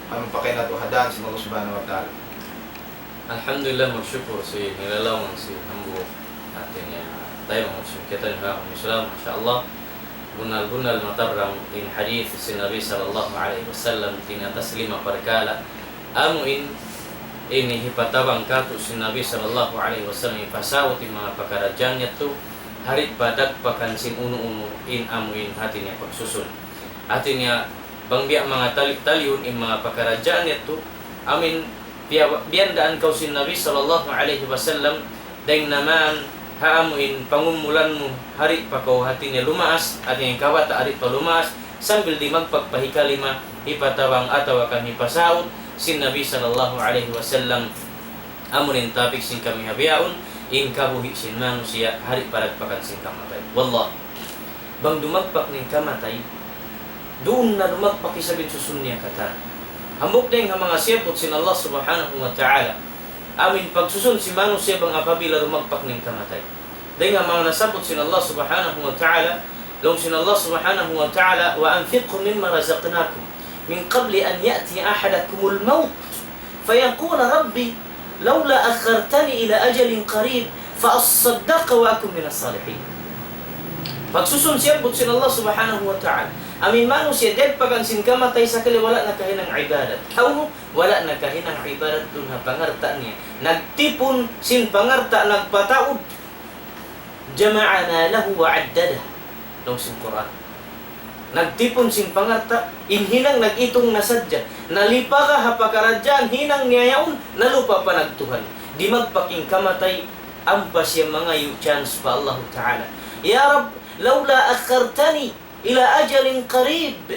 amun pakay natu' ha dan sin Allah Subhanahu wa Ta'ala. Alhamdulillah, magsukul sin nilalaungan sin hambuuk hati niya taymanghud sin kitaniyu ha agama Islam, masha Allah. Bunnal-bunnal matarrang in hadith sin Nabi sallallahu alayhi wasallam, tinatas lima parkala'. Amu in, ini hipatabang katu' sin Nabi sallallahu alayhi wasallam, hipasaut in manga pakaradjaan yadtu, ha di' pa dagpakan sin unu-unu in amu in hati niya pagsusun. Hati niya, bang biya' manga tali-, taliyun in manga pakaradjaan yadtu, amu in, biya', biyandaan kaw sin Nabi sallallahu alayhi wasallam, dayn naman ha amu in pangumulan mu, ha di' pa kaw hati niya lumaas, hati niya kabata', ha di' pa lumaas, sambil di' magpagpahikali ma, hipatabang atawa kan hipasaut sin Nabi sallallahu alayhi wasallam, amu in topic sin kami ha bihaun, in kabuhi' sin manusiya', ha di' pa dagpakan sin kamatay. Wallah. Bang dumagpak na in kamatay, duun na dumagpak isab in susun niya katan. Hambuuk dayn ha manga siyabbut sin Allah Subhanahu wa Ta'ala, amu in pagsusun sin manusiya' bang apabila dumagpak na in kamatay. Dayn ha manga nasabbut sin Allah Subhanahu wa Ta'ala, laung sin Allah Subhanahu wa Ta'ala, وأنفقوا مما رزقناكم من قبل أن يأتي أحدكم الموت فيقول رب لولا أخرتني إلى أجل قريب فأصدق وأكن من الصالحين. Pagsusun siyabbut sin Allah Subhanahu wa Ta'ala. Amu in manusiya' dagpakan sin kamatay sakali wala' nakahinang ibadat. Hawnu, wala' nakahinang ibadat duun ha pangalta' niya. Nagtipun sin pangalta', nagpataud. جمع ماله وعدده. Laung sin Qur'an. Nagtipun sin pangalta', in hinang nag-itung na sadja. Nalipaga ha pakaradjaan hinang niya yaun, nalupa pa nagtuhan. Dimagpak in kamatay, ampa siya mangayu' chance pa Allahu Ta'ala. يا رب لولا أخرتني إلى أجل قريب.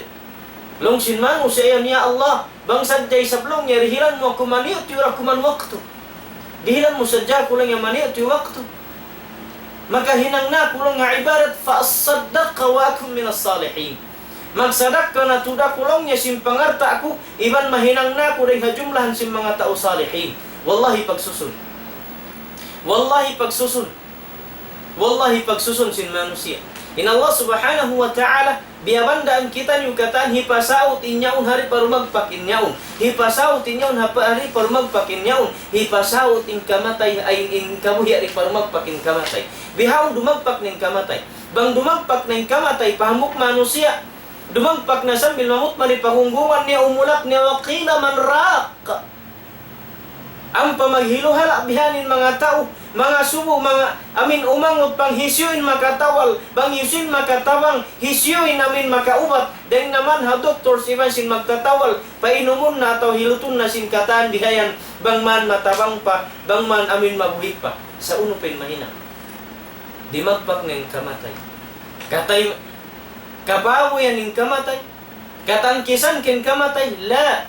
Laung sin manusiya' yan, "Ya Allah, bang sadja isab laung niya dihilan mu aku maniyu' tiyura' kuman waktu. Dihilan mu sadja aku laung niya maniyu' tiyura' waktu. Makahinang na aku laung niya ibadat, فأصدق وأكن من الصالحين." Magsadakka na tuud aku laung niya sin pangalta' ku, iban mahinang na aku dayn ha jumlahan sin manga tau salihin. Wallahi pagsusun. Wallahi pagsusun. Wallahi pagsusun sin manusiya'. In Allah Subhanahu wa Ta'ala, biyabandaan kitaniyu katan hipasaut in yaun ha di' pa dumagpak in yaun. Hipasaut in yaun ha pa-, ha di' pa dumagpak in yaun. Hipasaut in kamatay, ay in kabuhi' ha di' pa dumagpak in kamatay. Bihaun dumagpak na in kamatay. Bang dumagpak na in kamatay, pa hambuuk manusiya', dumagpak na sambil mamut mari pa gunggungan niya, umulak niya, وقيل من راق. Ampa maghiluhala' bihaini in manga tau, manga subu, manga amin umangut bang hisiyu in makatawal, bang hisiyu in makatabang, hisiyu in amin makaubat, dayn naman ha doktor iban sin magtatawal, painumun na atawa hilutun na sin katan bihayan, bang man matabang pa, bang man amin mabuhi' pa, sa' unu pa in mahinang. Dimagpak na in kamatay. Katay, kababuyan in kamatay. Katangkisan kin kamatay, la.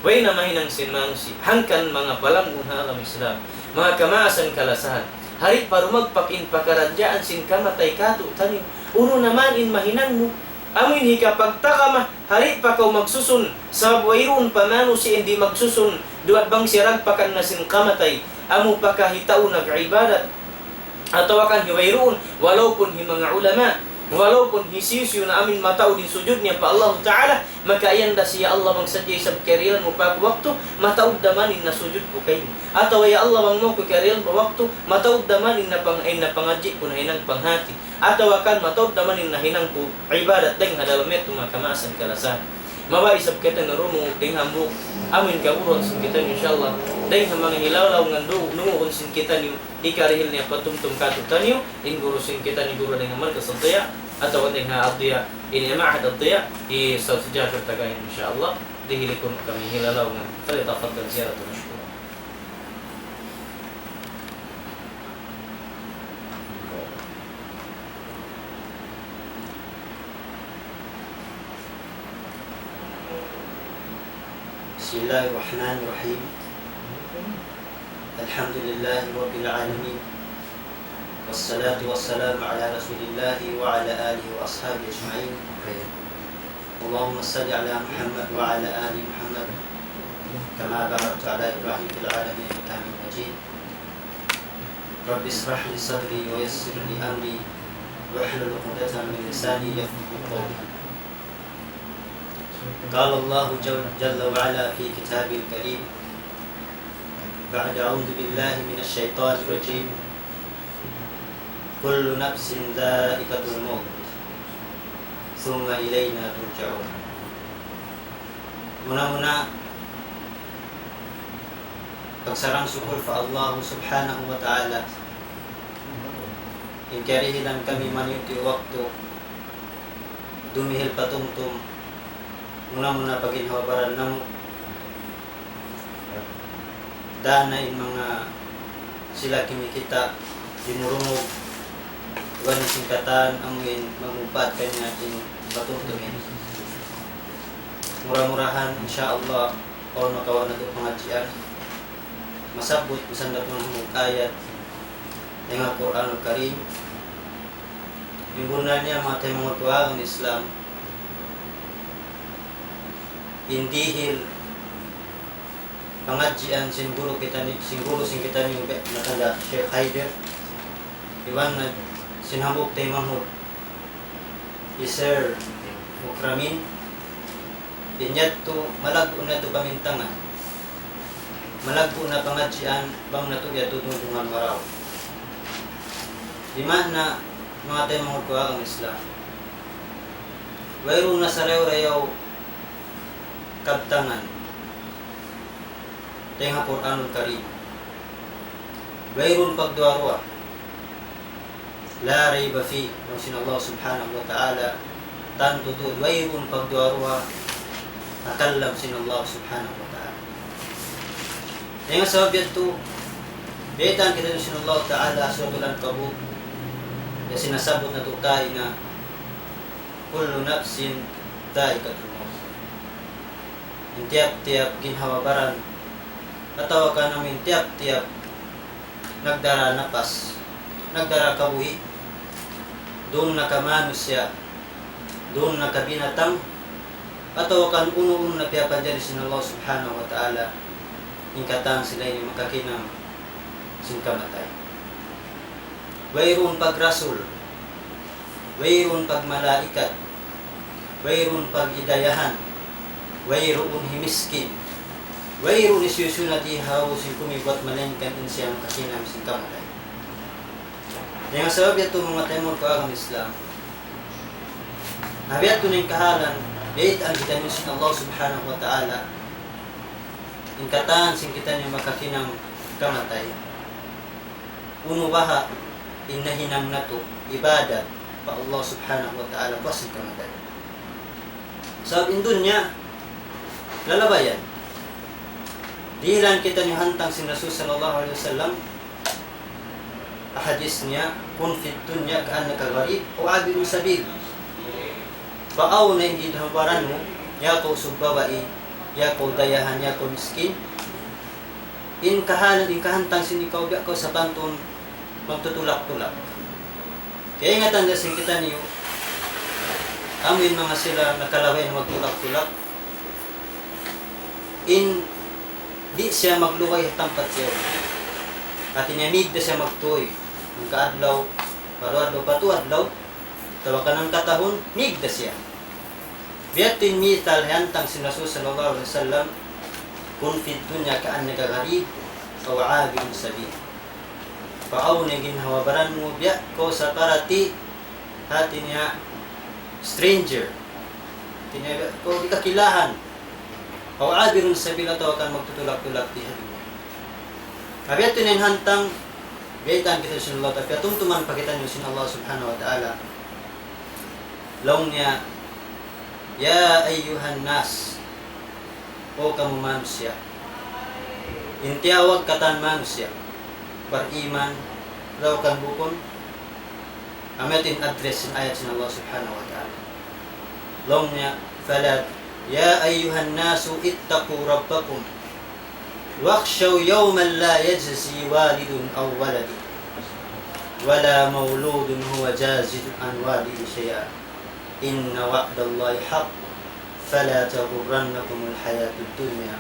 Way na mahinang sin manusiya'. Hangkan manga palanggung ha agama Islam. Manga kamaasan kalasahan. Ha di' pa dumagpak in pakaradjaan sin kamatay kātu'niyu. Unu na man in mahinang mu. Amu in hikapagtagama, ha di' pa kaw magsusun. Sabab wayruun pa manusiya' in di' magsusun. Duwa bang siya dagpakan na sin kamatay. Amu pa ka hi tau nag-ibadat. Atawa kan hi wayruun, walaupun hi manga ulama, walaupun hisiyu-siyu na amin mataud in sujud niya pa Allahu Ta'ala, maka iyan da siya, "Ya Allah, bang sadja isab kiyarihilan mu pa aku waktu, mataud da man in nasujud ku kaymu. Atawa ya Allah, bang mu aku kiyarihilan pa waktu, mataud da man in napang-, in napangadji' ku nahinang panghati. Atawa kan mataud da man in nahinang ku ibadat dayn ha dalam yadtu manga kamaasan kalasahan." Mabaya' isab kita narungu' dayn hambuuk amin kaguruhan sin kitaniyu, insya Allah. Dayn ha manga hilawlaw ngan du-, dungugun sin kitaniyu, hikarihil niya patumtum kātu'niyu, in guru sin kitaniyu guru dayn ha Markaz Ad-Diya, atawa dayn ha Ad-Diya, in Ma'had Ad-Diya, hi Ustadh Jafar Tagayan, insya Allah, dihili kunu' kami hilawlaw ngan, فليتفضل زيارته مشكورا. بسم الله الرحمن الرحيم. الحمد لله رب العالمين. والصلاة والسلام على رسول الله وعلى آله وأصحابه أجمعين. اللهم صل على محمد وعلى آل محمد كما باركت على إبراهيم في العالمين إنك حميد مجيد. رب اشرح لي صدري ويسر لي أمري واحلل عقدة من لساني يفقهوا قولي. قال الله جل، جل وعلا في كتابه الكريم بعد أعوذ بالله من الشيطان الرجيم، كل نفس ذائقة الموت ثم إلينا ترجعون. Muna-muna, pagsarang-sukul pa Allah Subhanahu wa Ta'ala. In karihilan kami maniyu' waktu, dumihil patumtum, muna-muna pa ginhawa-baran namu'. Daan na in manga sila kimikita', dimurungug, iban sin katan amuin magmupat kaniya in patumtum ini. Mura-murahan, insya Allah, awn makawa' natu' pangadjian. Masabbut, misan da kunu' hambuuk ayat dayn ha Qur'anul Karim. In bunnal niya manga taymanghud ku ha agama Islam, in dihil pangadjian sin guru kita ni, sin guru sin kita ni, matanda Sheikh Haider, iban na sin hambuuk taymanghud, hi Sir Mukramin, in yadtu malaggu' na yadtu pamintangan. Malaggu' na pangadjian bang natu' yadtu dungan marayaw. Di' maana, manga taymanghud ku ha agama Islam, wayruun na sarayaw-rayaw kabtangan dayn ha Qur'anul Karim. Wayruun pagduwa-ruwa. لا ريب فيه, laung sin Allah Subhanahu wa Ta'ala, tantu tuud wayruun pagduwa-ruwa ha kalam sin Allah Subhanahu wa Ta'ala. Dayn ha sabab yadtu, baytaan kita sin Allah Ta'ala, Suratul Ankabut, ya sinasabbut natu' kaina, كل نفس ذائقة الموت. In tiyap-tiyap ginhawa-baran, atawa kan amuin tiyap-tiyap nagdara napas, nagdara kabuhi', duun na ka manusiya', duun na kabinatang, atawa kan unu-unu na piyapanjari sin Allah Subhanahu wa Ta'ala, in katan sila ini makahinang sin kamatay. Wayruun pagrasul, wayruun pagmalaikat, wayruun pag-idayahan, wayruun himiskin, wayruun hisiyu-siyu na di' ha babaw sin kumi buat malaingkan in siya makahinang sin kamatay. Dayn ha sabab yadtu, manga taymanghud ku ha agama Islam, ha biya' yadtu na in kahalan, biyaytaan kitaniyu sin Allah Subhanahu wa Ta'ala, in katan sin kitaniyu makahinang kamatay. Unu baha' in nahinang natu' ibadat pa Allah Subhanahu wa Ta'ala, puas sin kamatay. Sabab in dunya, lalabayan. Dihilan kitaniyu hantang sin Rasul sallallahu alayhi wasallam, hadis niya, كن في الدنيا كأنك غريب أو عابر سبيل. Paawn na in ginhawa-baran mu, ya kaw sugbabai, ya kaw dayahan, ya kaw miskin. In kahalan, in kahantang sin ikaw, biya' kaw sapantun magtutulak-tulak. Kaingatan da sin kitaniyu, amu in manga sila nakalabayan magtulak-tulak. In di' siya maglugay ha tampat siya. Hati niya, mīg da siya magtuy. Hangka adlaw, pa du adlaw, pa tū adlaw, atawa kan hangka tahun, mīg da siya. Biya' ha yan in mital hantang sin Rasul sallallahu alayhi wasallam, كن في الدنيا كأنك غريب أو عابر سبيل. Paawn na in ginhawa-baran mu, biya' kaw saparati, hati niya, stranger. Hati niya, biya' kaw di' kakilahan. أو عابر سبيل, atawa kan magtutulak-tulak di ha dunya. Biya' ha yan in hantang, biyaytaan kita sin Allah, tapi tumtuman pa kitaniyu sin Allah Subhanahu wa Ta'ala. Laung niya, يا أيها الناس, O kamu manusiya'. In tiyawag katan manusiya', bariman, atawa kan bukun, amu yadtu in address sin ayat sin Allah Subhanahu wa Ta'ala. Laung niya, فلا, يا أيها الناس اتقوا ربكم واخشوا يوما لا يجزي والد عن ولده ولا مولود هو جاز عن والده شيئا إن وعد الله حق فلا تغرنكم الحياة الدنيا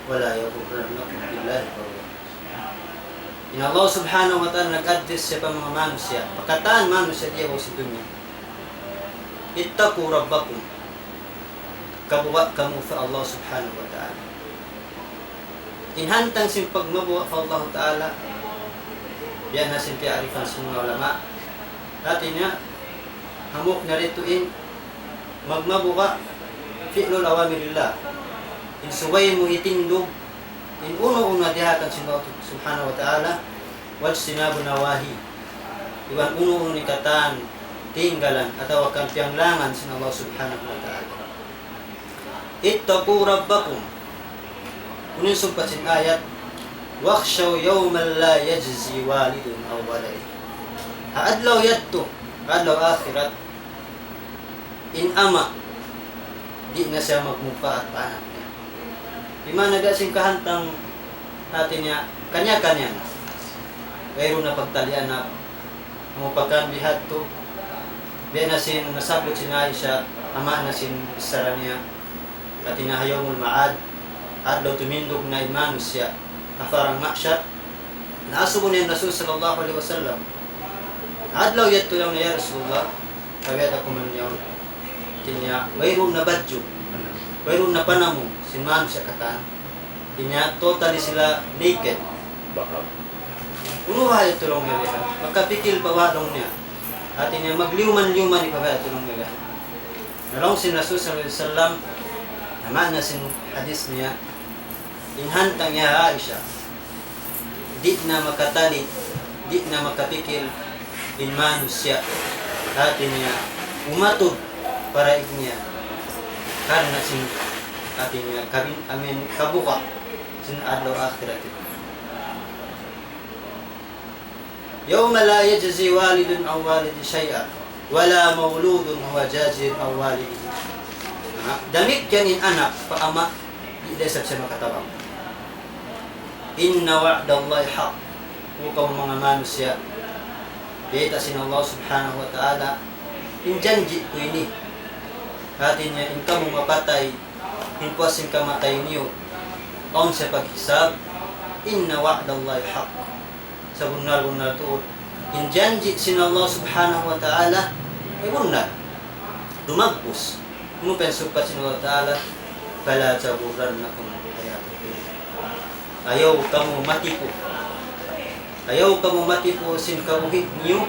ولا يغرنكم بالله الغرور. In Allah Subhanahu wa Ta'ala nag-address siya pa manga manusiya', pa katan manusiya' diyabaw sin dunya. اتقوا ربكم. Kabuga' kamu pa Allah Subhanahu wa Ta'ala. In hantang sin pagmabuga' pa Allah Ta'ala, biya' na sin piyarifan sin manga ulama. Hati niya, hambuuk na didtu in magmabuga', فعل أوامر الله. In subay mu hitindug in unu-unu na diyaak sin Allah Subhanahu wa Ta'ala, واجتناب نواهيه. Iban unu-unu in katan tinggalan atawa kan piyanglangan sin Allah Subhanahu wa Ta'ala. اتقوا ربكم. Unu in sumpat sin ayat, واخشوا يوما لا يجزي والد عن ولده. Ha adlaw yadtu, ha adlaw akhirat, in ama', di' na siya magmupaat pa anak niya. Di' man na biya' sin kahantang hati niya, kaniya-kaniya na. Wayruun na pagtalian na, amu pa kan bihadtu, biya' na sin nasabbut sin Aisha, ama' na sin bichara niya, hati niya ha Yawmul Ma'ad, adlaw tumindug na in manusiya', ha parang mahsyar, na asubu niya in Rasul sallallahu alayhi wasallam. Adlaw yadtu laung niya, "Ya Rasulullah, kawiat aku man yaun." Hati niya, wayruun na badju', wayruun na panamung, sin manusiya' katan. Hati niya, totally sila naked. Unu baha' yadtu laung niya bihan? Makapikil pa ba laung niya? Hati niya, magliyuman-liyuman pa ba yadtu laung niya bihan? Na laung sin Rasul sallallahu alayhi wasallam, na maana sin hadis niya, in hantang ya Aisha, di' na makatali, di' na makapikil in manusiya', hati niya, umatud pa daig niya, karna' sin, hati niya, kabin-, amin, kabuga' sin adlaw akhirat. يوم لا يجزي والد عن ولده شيئا ولا مولود هو جاز عن والده. Ha? Damikkiyan in anak pa ama', di' da isab siya makatabang. إن وعد الله حق. O kamu manga manusiya', bayta' sin Allah Subhanahu wa Ta'ala, in janji' ku ini, Hati niya, in kamu mapatay, in puas sin kamatay niyu, awn siya paghisab, إن وعد الله حق. Sabunnal-bunnal tuud, in janji' sin Allah Subhanahu wa Ta'ala, ay bunnal. Dumagbus. Unu pa in sugpat sin Allah Ta'ala, فلا تغرنكم الحياة الدنيا. Ayaw kamu matipu. Ayaw kamu matipu sin kabuhi' niyu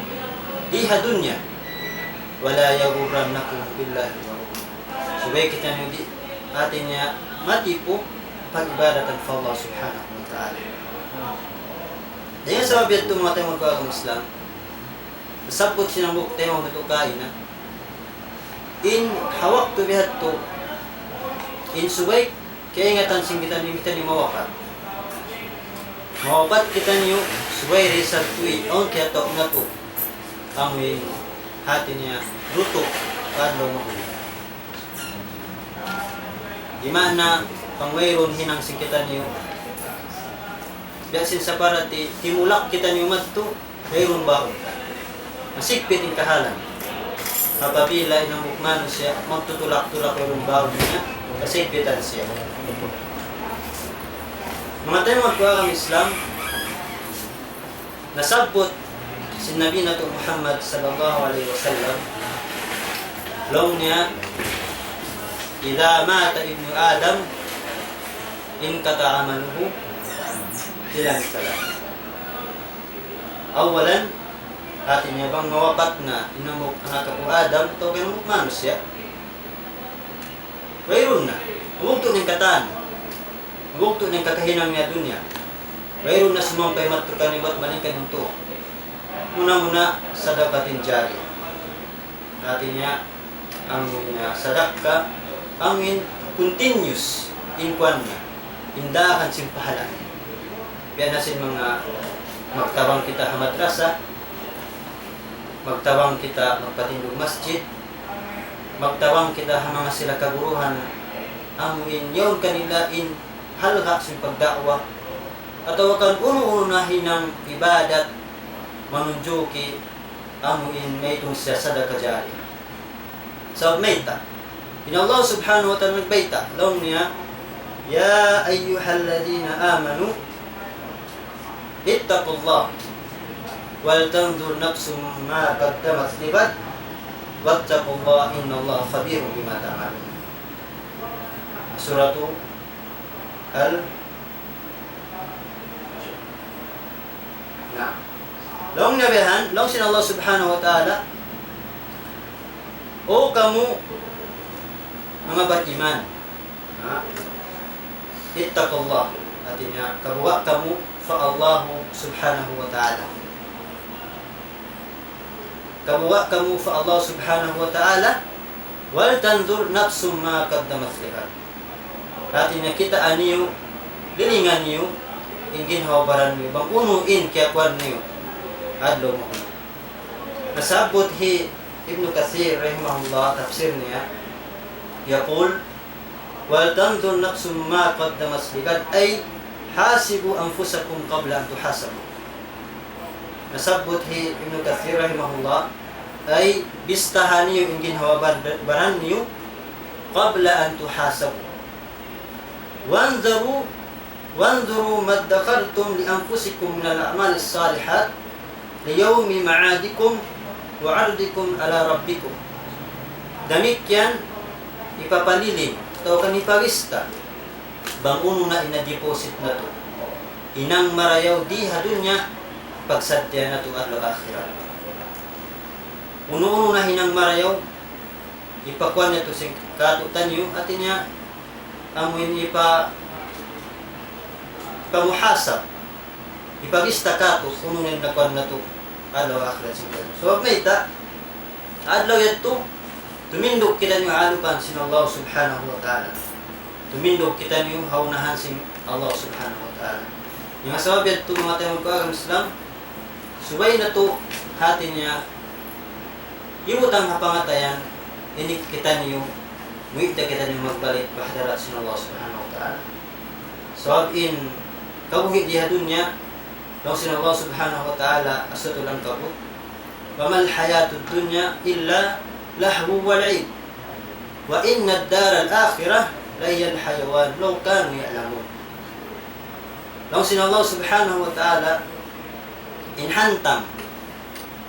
di ha dunya. ولا يغرنكم بالله الغرور. Subay kitaniyu di', hati niya, matipu pag-ibadatan pa Allah Subhanahu wa Ta'ala. Dayn ha sabab yadtu, manga taymanghud ku agama Islam, nasabbut sin hambuuk taymanghud natu' kaina, in ha waktu bihadtu, in subay kaingatan sin kitaniyu, kitaniyu mawapat. Mawapat kitaniyu, subay da isab tuud, awn kiyatau natu'. Amu in hati niya, lutu', adlaw mahuli. Di' maana, bang wayruun hinang sin kitaniyu. Biya' sin sapantun, timulak kitaniyu madtu, wayruun baun. Masigpit in kahalan. Apabila in hambuuk manusiya' magtutulak-tulak wayruun baun niya, kasigpitan siya. Manga taymanghud ku agama Islam, nasabbut sin Nabi natu' Muhammad sallallahu alayhi wasallam, laung niya, إذا مات ابن آدم انقطع عمله إلا من ثلاث. Awalan, hati niya bang mawapat na in hambuuk anak apu' Adam, atawa in hambuuk manusiya', wayruun na. Mabugtu' na in katan. Mabugtu' na in kakahinang niya dunya. Wayruun na sumampay madtu kaniya bat malayngkan in tū. Muna-muna sadaqatin jariyah. Hati niya, amu in, ah, sadakka, amu in continuous in kuwan niya, in daakan sin pahala niya. Biya' na sin manga magtabang kita ha madrasa, magtabang kita magpatindug masjid, magtabang kita ha manga sila kaguruhan, amu in yaun kanila in halga' sin pagda'wa, atawa kan unu-unu na hinang ibadat manunjuki amu in mayta' siya sadaqah jariyah. Sabab mayta'? In Allah Subhanahu wa Ta'ala nagbayta', laung niya, يا أيها الذين آمنوا اتقوا الله ولتنظر نفس ما قدمت لغد واتقوا الله إن الله خبير بما تعملون. Suratu Al- Na. Laung niya bihan, laung sin Allah Subhanahu wa Ta'ala, "O kamu manga bariman, ha? اتقوا الله." Hati niya, kabuga' kamu pa Allah Subhanahu wa Ta'ala. Kabuga' kamu pa Allah Subhanahu wa Ta'ala, ولتنظر نفس ما قدمت لغد. Hati niya kitaa niyu, lilingan niyu, in ginhawa-baran niyu, bang unu in kiyakuan niyu, adlaw mahuli. Nasabbut hi Ibnu Kathir rahimahullah, tafsir niya, يقول: ولتنظر نفس ما قدمت لغد، أي حاسبوا أنفسكم قبل أن تحاسبوا. Nasabbut hi Ibnu Kathir rahimahullah, ay bistaha niyu in ginhawa-baran niyu, قبل أن تحاسبوا. وانظروا، وانظروا ما ادخرتم لأنفسكم من الأعمال الصالحات ليوم معادكم وعرضكم على ربكم. Damikkiyan, ipapaliling, atawa kan ipabista, bang unu na in na-deposit natu'. Hinang marayaw di ha dunya, pagsadja natu' adlaw akhirat. Unu-unu na hinang marayaw, ipakuan natu' sin kātu'niyu, hati niya, amu in ipa-, ipamuhasab, ipabista kātu', unu na in nakuan natu', adlaw akhirat sin kātu'. Sabab mayta', adlaw yadtu, tumindug kitaniyu ha alupan sin Allah Subhanahu wa Ta'ala. Tumindug kitaniyu ha unahan sin Allah Subhanahu wa Ta'ala. Dayn ha sabab yadtu, manga taymanghud ku agama Islam, subay natu', hati niya, hibutang ha pangatayan, ini kitaniyu, muwi' da kitaniyu magbalik pa hadarat sin Allah Subhanahu wa Ta'ala. Sabab in kabuhi' di ha dunya, laung sin Allah Subhanahu wa Ta'ala, ha Suratul Ankabut, وما الحياة الدنيا إلا لهو ولعب. وإن الدار الآخرة لهي الحيوان لو كانوا يعلمون. Laung sin Allah Subhanahu wa Ta'ala, in hantang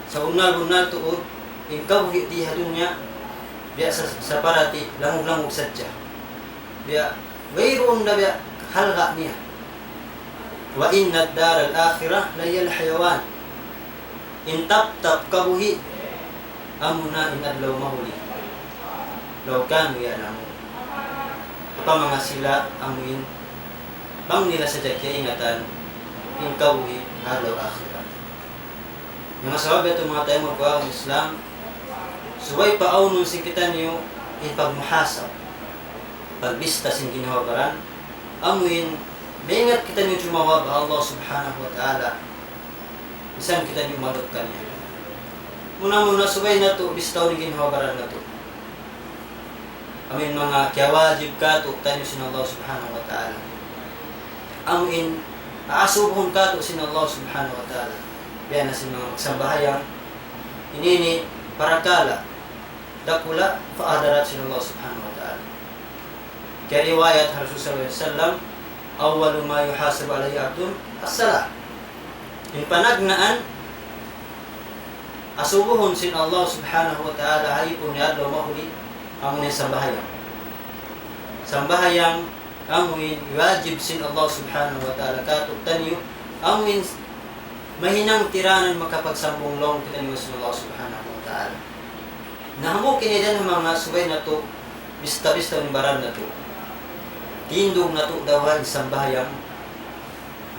sabunnal-bunnal tuud, in kabuhi' di ha dunya, biya' sa-, saparati langug-langug sadja. Biya' wayruun da biya' halga' niya. وإن الدار الآخرة لهي الحيوان. In taptap kabuhi', amuna in adlaw mahuli. لو كانوا يعلمون. Upama manga sila amuin bang nila sadja kiyaingatan in kabuhi' ha adlaw akhirat. Manga sabab yadtu manga taymanghud ku ha agama Islam, subay paawnun sin kitaniyu in pagmuhasab, pagbista sin ginhawa-baran, amuin maingat kitaniyu jumawa pa Allah Subhanahu wa Ta'ala, misan kitaniyu maduk kaniya. Muna-muna subay natu' bistahun in ginhawa-baran natu'. Amuin manga kiyawajib kātu'niyu sin Allah Subhanahu wa Ta'ala. Amuin asubuhun kātu' sin Allah Subhanahu wa Ta'ala. Biya' na sin manga magsambahayang, ini ini parakala' dakula' pa hadarat sin Allah Subhanahu wa Ta'ala. Kiyariwayat ha Rasul sallallahu alayhi wasallam, أول ما يحاسب عليه العبد الصلاة. In panagnaan asubuhun sin Allah Subhanahu wa Ta'ala ha ipun niya adlaw mahuli, amuin sambahayang. Sambahayang amuin wajib sin Allah Subhanahu wa Ta'ala kātu'niyu, amuin mahinang tiranan makapagsambung laung kitaniyu sin Allah Subhanahu wa Ta'ala. Na hambuuk ini dayn ha manga subay natu' bista-bista in baran natu'. Tindug natu' dawa in sambahayang.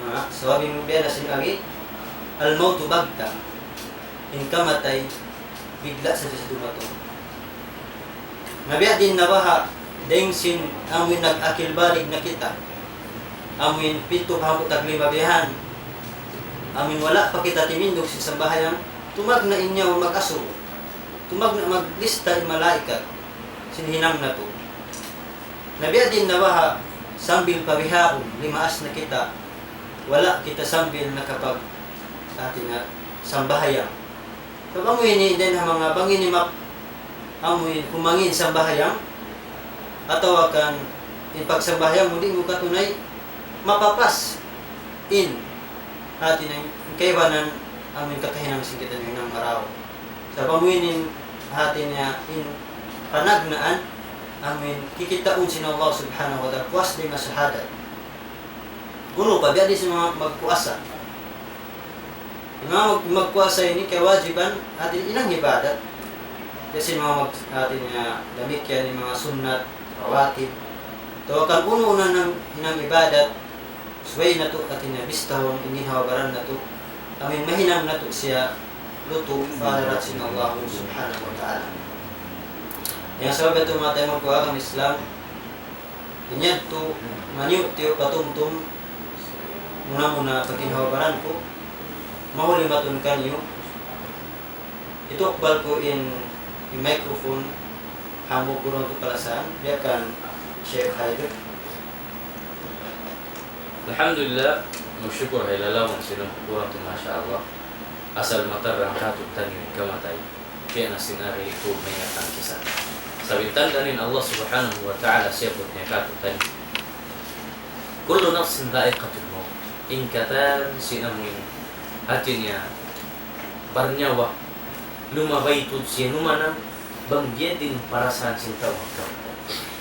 Ha, sabab in biya' na sin agi, الموت بغتة. In kamatay, bigla' sadja siya dumatung. Na biya' diin na baha', dayn sin amuin nag-akil balig na kita. Amuin pitu pa hangpu' tag lima bihan. Amuin wala' pa kita timindug sin sambahayang, tumagna' in nyawa mag-asubu. Tumagna' maglista in malaikat sin hinang natu'. Na biya' diin na baha', sambil pa bihaun, limaas na kita, wala' kita sambil nakapag-, hati niya, sambahayang. Sabab amu ini, dayn ha manga bang ini map-, amu ini, kumangin sambahayang, atawa kan, in pagsambahayang mu di' mu katunay, mapapas in, hati niya, in kaibanan, amu in kakahinang sin kitaniyu hinang marayaw. Sabab amu ini, hati niya, in panagnaan, amu in kikitaun sin Allah Subhanahu wa Ta'ala, puas dayn ha shahadat. Kunu' pa, biya' diin sin manga magpuasa. In manga mag-, magpuasa ini kawajiban, hati niya in ibadat. Biya' sin manga mag-, hati niya damikkiyan in manga sunnat, rawatib. Atawa kan unu-unu na in ibadat, subay natu', hati niya bistahun in ginhawa-baran natu'. Amuin mahinang natu' siya lutu' pa hadarat sin Allah Subhanahu wa Ta'ala. Hangkan sabab yadtu manga taymanghud ku ha agama Islam, in yadtu, maniyu'-tiyu' patumtum, muna-muna pa ginhawa-baran ku, mahuli matun kaniyu, itukbal ku in, in microphone, hambuuk gurun ku palasahan, biya' kan Sheikh Haider. Alhamdulillah, magsukur ha lawang sin Tuhan, masha Allah. Asal matarrang kātu'niyu in kamatay. Kaya na sin ari itu maingat tangkisan. Sabab in tanda' in Allah Subhanahu wa Ta'ala siyabbut niya kātu'niyu. كل نفس ذائقة الموت. In katan sin amuin, hati niya, barnyawa, lumabay tuud siya numanam, bang biya' diin parasahan sin tau magkamatay.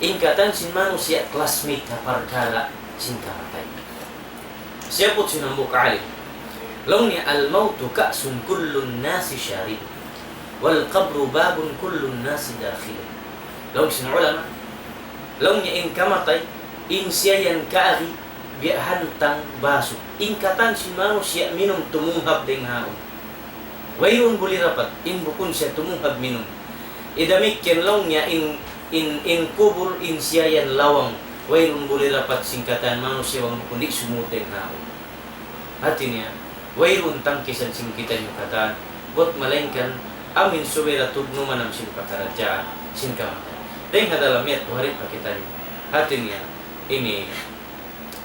In katan sin manusiya' classmate ha parkala' sin kamatay. Siyabbut sin hambuuk alim. Laung niya, الموت كأس كل الناس شاربه، والقبر باب كل الناس داخله. Laung sin ulama, laung niya in kamatay, in siya yan kaagi, biya' hantang basu. In katan sin manusiya' minum tumunghab dayn ha yaun. Wayruun buli rapat, in bukun siya tumunghab minum. Damikkiyan laung niya in, in, in kubul, in siya yan lawang. Wayruun buli rapat sin katan manusiya' bang bukun di' sumud dayn ha yaun. Hati niya, wayruun tangkisan sin kitaniyu katan. Buat malaingkan, amuin subay da tuud numanam sin pakaradjaan, sin kamatay. Dayn ha dalam yadtu hari pa kitaniyu. Hati niya, ini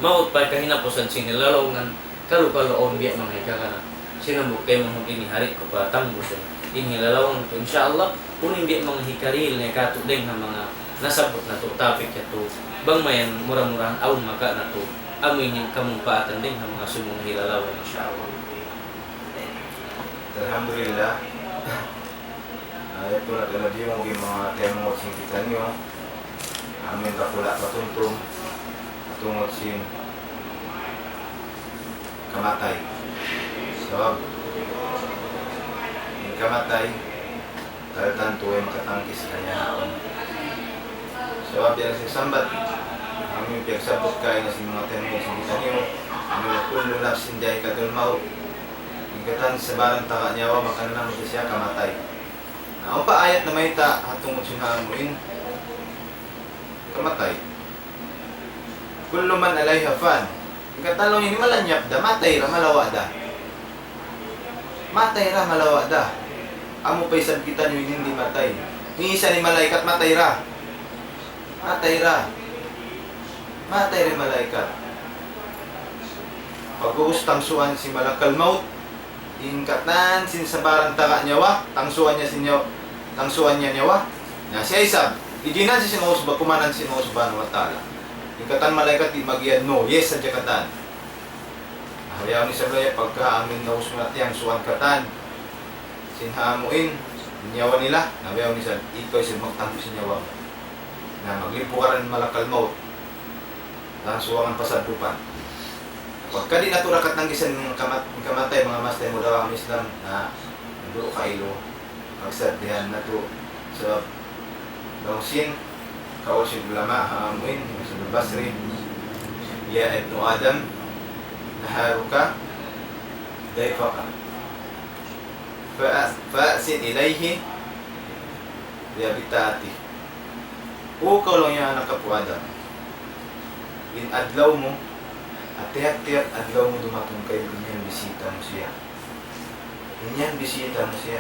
maut pa kahinapusan sin lalaungan, kalu-kalu awn biya' manga hikakana. Sin hambuuk taymanghud ini hari ku pa tanggusan. In lalaungan ku, insya Allah, unu in biya' manga hikarihil niya kātu' dayn ha manga Nasabbut natu' topic yadtu, bang mayan mura-murahan awn makawa' natu', amu in kamumpaatan dayn ha manga sumūng hilalawan, insya Allah. Alhamdulillah. Ah, yadtu na tuud in manga taymanghud sin kitaniyu. Amu in dakula' patumtum, tungud sin kamatay. Sabab, in kamatay, tantu way makatangkis kaniya. Sabab yan sin sambat, amu in piyagsabbut kaina sin manga taymanghud sin kitaniyu, amu in كل نفس ذائقة الموت. In katan sabarang taga nyawa, makananam siya kamatay. Na, awn pa ayat namayta' ha tungud sin amu in kamatay. كل من عليها فان. In katan laung niya ini malanyap da, matay da, malawa' da. Matay da, malawa' da. Amu pa isab kitaniyu in di' matay. Misan in malaikat matay da. Matay da. Matay da in malaikat. Pag'ubus tangsuan sin malakal maut, in katan sin sabarang taga nyawa, tangsuan niya sin nyawa, tangsuan niya nyawa. Na siya isab, ijinan siya sin Allah Subha-, kumanan sin Allah Subhanahu wa Ta'ala. In katan malaikat di' mag-iyan no, yes sadja katan. Na biya' ini isab laung niya, pagka amu in naus mu na tiyangsuan katan sin amu in nyawa nila, na biya' ini isab, ikaw isab magtangku sin nyawa mu. Na maglimpu ka dayn malakal maut. Tangsuan pa saddupan. Pagka di' natu' da katangkisan in kamat-, in kamatay, manga maas taymanghud ha agama Islam, na duun kailu, pagsaddihan natu'. Sabab, laung sin, kaul sin ulama, ha amu in, Hasan al-Basri, يا ابن آدم، نهارك ضيفك، فأ-، فأحسن إليه ببطانته. O kaw laung niya anak apu' Adam, in adlaw mu, ha tiyap-tiyap adlaw mu dumatung kaymu, in yan bisita mu siya. In yan bisita mu siya.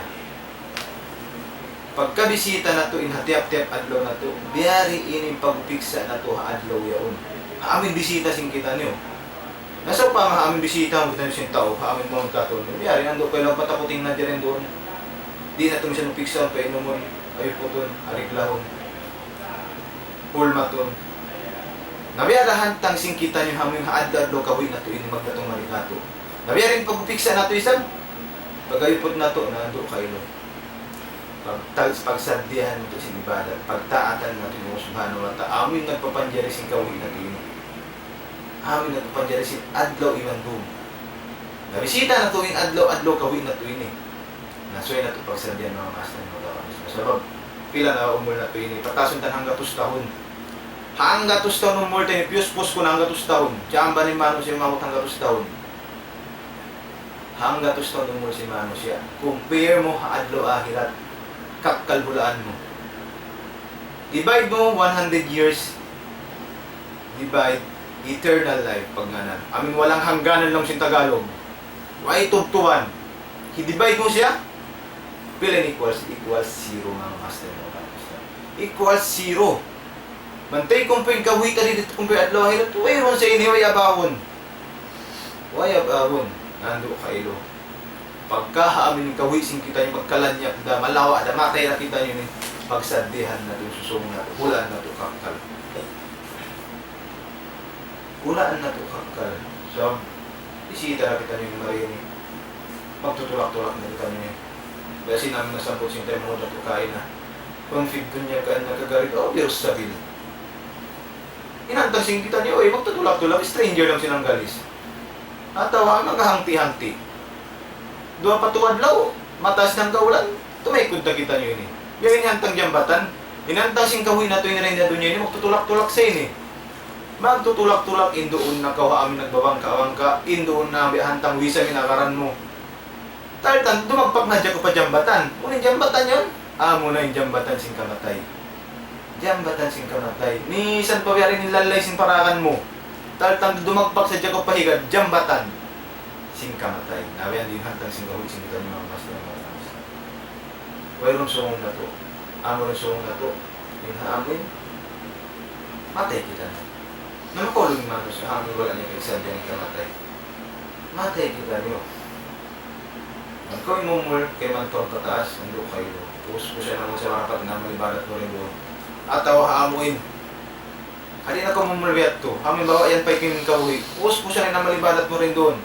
Pagka bisita natu' in ha tiyap-tiyap adlaw natu', biya' diin in pagpiksa' natu' ha adlaw yaun. Ha amu in bisita sin kitaniyu. Na sawpama ha amu in bisita mu kitaniyu sin tau, ha amu in mawn katu', biya' diin andu' kaylu magmata puting na diri duun. Di' natu' misan piksaun, painumun, ayuputun, ariglahun, hulmatun. Na biya' da hantang sin kitaniyu ha amu in ha adlaw-adlaw kabuhi' natu' ini magdatung mari katu'. Na biya' diin pagpiksa' natu' isab, pag-ayuput natu', na andu' kailu. Pag-, pagsaddihan natu' sin ibadat, pagtaatan natu' sin Allah Subhanahu wa Ta'ala, amu in nagpapanjari sin kabuhi' natu' ini. Amu in nagpapanjari sin adlaw iban dum. Na bisita natu' in adlaw-adlaw kabuhi' natu' ini. Na subay natu' pagsaddihan, manga maas taymanghud ha agama Islam. Sabab, pila na umul natu' ini, patasun ta hanggatus tahun. Hanggatus tahun umul ta ini, piyus-pus ku na hanggatus tahun. Jamban in manusiya' umabut hanggatus tahun. Hanggatus tahun umul sin manusiya'. Compare mu ha adlaw akhirat. Kakkal hulaan mu. Divide mu one hundred years. Divide eternal life, pagngānan. Amu in walang hangganan laung sin Tagalog. Way tubtuban. Hi-divide mu siya. Pila in equals? Equals zero, manga maas taymanghud ha agama Islam. Equals zero. Bantay, compare in kabuhi' ta didtu, compare adlaw akhirat, wayruun sa ini, way abahun. Way abahun. Na andu' kailu. Pagka ha amu in kabuhi' sin kitaniyu, pagka lanyap da, malawa' da, matay da kitaniyu ini, pagsaddihan natu', susūngun natu', hulaan natu' kakkal. Hulaan natu' kakkal. Sabab, bisita da kitaniyu mari ini. Magtutulak-tulak na kitaniyu ini. Biya' sin amu in nasabbut sin taymanghud natu' kaina. كن في الدنيا كأنك غريب أو عابر سبيل. In hantang sin kitaniyu, uy, magtutulak-tulak, stranger laung sin Anggalis. Atawa naghahangti-hangti. Duwa pa tū adlaw, mataas na in kaulan, tumaykud na kitaniyu ini. Biya' ini hantang jambatan, in hantang sin kabuhi' natu' ini dayn ha dunya ini, magtutulak-tulak sa ini. Magtutulak-tulak, in duun na kaw ha amu in nagbabangka-bangka, in duun na biya' hantang visa in agaran mu. Tantu dumagpak na hadja kaw pa jambatan. Unu in jambatan yan? Amu na in jambatan sin kamatay. Jambatan sin kamatay. Misan pa biya' diin in lallay sin parakan mu. Tantu dumagpak sadja kaw pa higad, jambatan sin kamatay. Na biya' diin in hantang sin kabuhi' sin kitaniyu, manga maas taymanghud. Wayruun sūngun natu'. Amu in sūngun natu'. In ha amu in matay kitaniyu. Na makaulung in manusiya' ha amu in wala' niya pagsaddihan in kamatay. Matay kitaniyu. Bang kaw imumul kayman taud pataas, andu' kailu. Pus-, pusan na mu sa marapat na amal ibadat mu dayn duun. Atawa ha amuin. Hadi na kamu mulbiyat tu. Amuin bawa yan pa ikin kabuhi. Pus, pus yan na malibadat mu rin duun.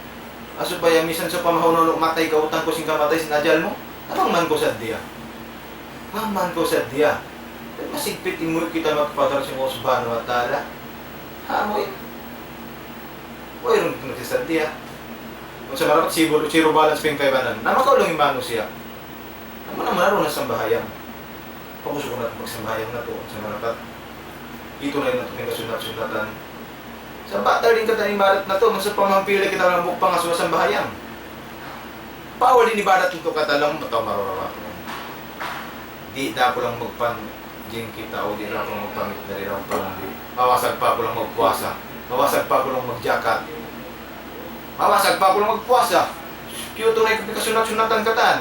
Supaya misan sa pamahunun matay ka utang ku sin kamatay sin ajal mu. Amang man ku saddiya. Amang man ku saddiya. Masigpit in murid kita magpadar sin Allah Subhanahu wa Ta'ala. Ha amuin. Wayruun magsasaddiya. Kung sa marapat zero, zero balance pa in kaibanan. Na makaulung in manusiya'. Amu na mararu na sambahayang. Pag-usukan natu' in pagsambahayang natu', sa marapat. Itu na in natu' in kasunat-sunatan. Sa' batal in katan ibadat natu', masa pamampili kita ng bukpang aswa sambahayang. Bawal in ibadat natu' katan lang, mataw marurawa. Di' da aku lang magpan-, jing kita, o di' da aku lang magpamit, di' da aku pamit. Mawasag pa aku lang magpuasa. Mawasag pa aku lang magjakat. Mawasag pa aku lang magpuasa. Kiyutunay ku in kasunat-sunatan katan.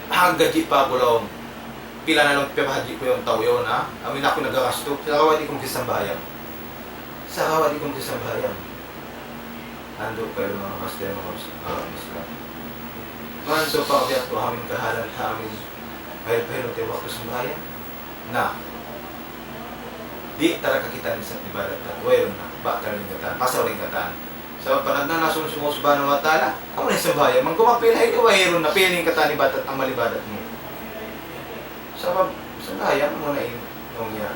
Hanggaji pa aku laung. Pila na laung piyapahadji ku yan tau yan, ha? Amin aku nagagastu. Sagawa' di' ku magsasambahayang. Sagawa' di' ku magsasambahayang. Andu' kayu manga pastay manga us-, ah, Islam. Man, so, pagbiyak tu amin kahalan, amin. Pahil-pahil, waktu sambahayang. Na. Di' ta ra kakitaan in isab ibadat ta. Wayruun na. Batal in katan. Pasal in katan. Sabab panagnanasun sin Allah Subhanahu wa Ta'ala, amu na in sambahayang. Bang kumapil, hay, wayruun na. Pili in katan ibadat, amal ibadat mu. Sabab, sambahayang amu na in, laung niya.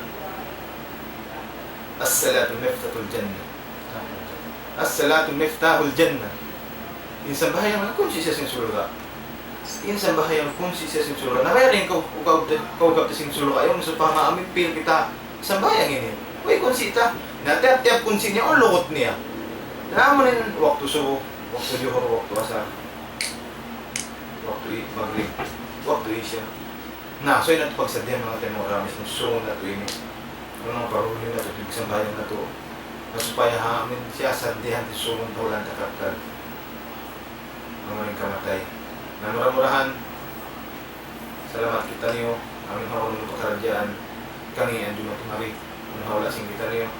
الصلاة مفتاح الجنة. الصلاة مفتاح الجنة. In sambahayang na kunsi' siya sin surga'. In sambahayang kunsi' siya sin surga'. Na mayta' in kau-, kau-, kaugap ta sin surga'. Ayaw mu sa pahama amin pil kita sambahayang ini. Way kunsi' ta. Na tiyap-tiyap kunsi' niya, awn lugut niya. Na amu in waktu subuh, waktu juhur, waktu asar, waktu i-, magrib, waktu isya. Na, so in natu' pagsaddihan manga taymanghud ku, in susungun natu' ini. Amu in manga paruhulin natu', in sambahayang natu'. Na supaya ha amin siya saddihan in susungun ta hulan ta kakkal. Amu in kamatay. Na mura-murahan, salamat kitaniyu, amu in ha unu pakaradjaan, kami anjuma tumari, amu in ha wala' sin kitaniyu,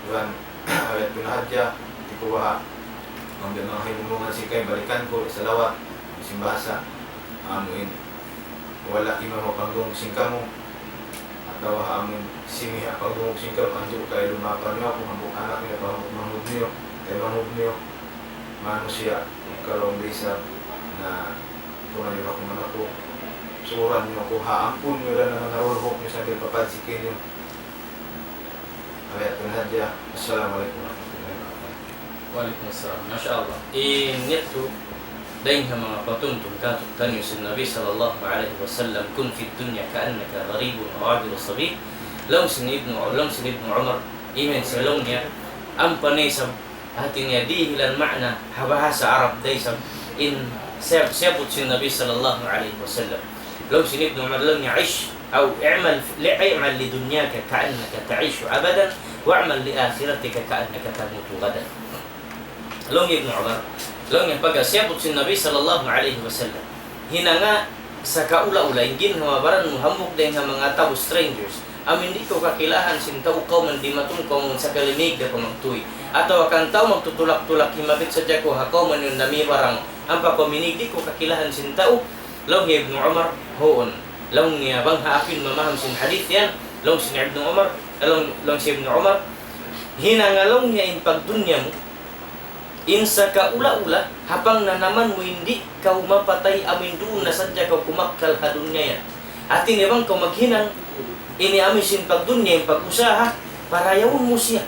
iban awet ku na hadja, di' ku baha', amu in manga hinunungan sin kami, balikan ku, salawat, sin bahasa, amu in, wala' imam mapanggung sin kamu, atawa amu in simiha panggung sin kamu, andu' kay lumapan niyu aku, hambuuk anak niyu, hambuuk manghud niyu, kay manghud niyu, manusiya', kalaung da isab na tuman niyu aku manaku. Suran niyu aku, ha, ampun niyu da naman narulhuk niyu sambil papansikin niyu. Ayat pun hadja. Assalamu alaykum warahmatullahi wabarakatuh. Wa alaykum assalam. Masha Allah. In yadtu, dayn ha manga patuntun kātu'niyu sin Nabi sallallahu alayhi wasallam, كن في الدنيا كأنك غريب أو عابر سبيل. Laung sin Ibnu, laung sin Ibnu Umar, iman sa laung niya, ampa na isab Hāti niya dihilan ma'na ha bahasa Arab da isab in siyab-, siyabut sin Nabi sallallahu alayhi wasallam. Laung sin Ibnu Umar laung niya, عش أو اعمل ل-، اعمل لدنياك كأنك تعيش أبدا واعمل لآخرتك كأنك تموت غدا. Laung Ibnu Umar, laung niya pagka siyabut sin Nabi sallallahu alayhi wasallam, hinanga sakaula-ula in ginhawa-baran mu hambuuk dayn ha manga tau strangers. Amu in di' kaw kakilahan sin tau, kaw man dimatung, kaw man sakali miig da kaw magtuy. Atawa kan tau magtutulak-tulak himapit sadja kaw ha kaw man yan namibarang. Ampa kaw miig di' kaw kakilahan sin tau. Laung hi Ibnu Umar, huun. Laung niya bang ha aku in mamaham sin hadith yan. Laung sin Ibnu Umar, laung, laung sin Ibnu Umar, hinanga laung niya in pagdunya mu. In sakaula-ula, ha pangnanaman mu in di' kaw mapatay amu in duun na sadja kaw kumakkal ha dunya yan. Hāti niya bang kaw maghinang, ini amu in sin pagdunya, in pag-usaha, parayawun mu siya.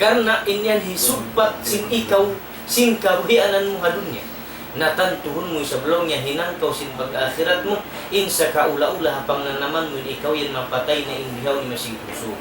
Karna' in yan hisugpat sin ikaw, sin kabuhianan mu ha dunya. Na tantuhun mu isab laung niya hinang kaw sin pag-akhirat mu, in sakaula-ula ha pangnanaman mu in ikaw yan mapatay na in bihaun in masi kusug.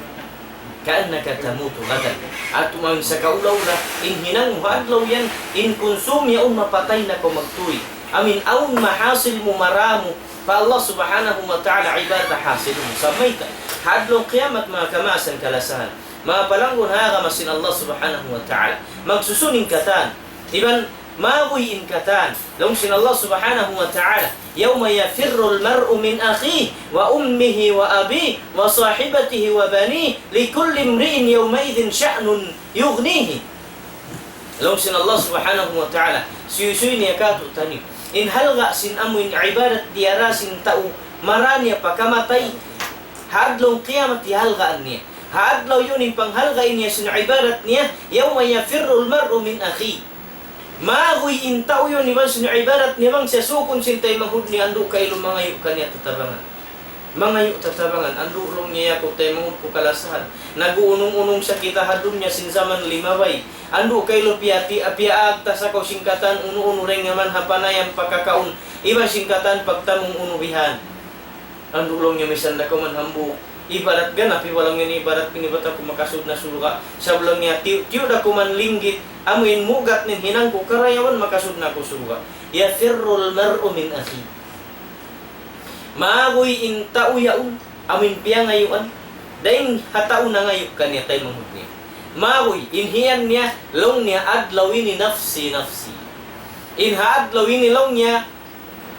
كأنك تموت غدا. Atawa in sakaula-ula, in hinang mu ha adlaw yan, in kunsum yaun mapatay na kaw magtuy. Amu in awn mahasil mu maramu pa Allah Subhanahu wa Ta'ala, ibadat hasil mu. Sa' mayta', ha adlaw kiyamat manga kamaasan kalasahan. Manga palanggun ha agama sin Allah Subhanahu wa Ta'ala. Magsusun in katan. Iban mabuhi' in katan. Laung sin Allah Subhanahu wa Ta'ala, يوم يفر المرء من أخيه وأمه وأبيه وصاحبته وبنيه لكل امرئ يومئذ شأن يغنيه. Laung sin Allah Subhanahu wa Ta'ala, suysuy niya kātu'niyu. In halga' sin amu in ibadat diyara sin tau, mara niya pa kamatay, Ha adlaw kiyamat hihalgaan niya. Ha adlaw yaun in panghalga' niya sin ibadat niya, يوم يفر المرء من أخيه. Maguy in tau yaun iban sin ibadat niya bang siya sukun sin taymanghud niya andu' kailu mangayu' kaniya tatabangan. Mangayu' tatabangan, andu' laung niya aku taymanghud ku kalasahan. Nag-uunung-unung sa kita ha dunya sin jaman limabay. Andu' kailu piyati-, piyaag ta sa kaw sin katan unu-unu dayn ha man ha panayam pakakaun. Iban sin katan pagtamung unu bihan. Andu' laung niya misan da kaw man hambuuk. Ibarat ganap, iba laung niya ibarat ini bat aku makasud na surga'. Sabab laung niya tiyu', tiyu' da kaw man linggit, amu in mugat in hinang ku karayawan makasud na aku surga'. يفر المرء من أخيه. Maguy in tau yaun, amu in piyangayuan, dayn ha tau nangayu' kaniya taymanghud niya. Maguy, in hiyan niya, laung niya adlaw ini نفسي نفسي. In ha adlaw ini laung niya,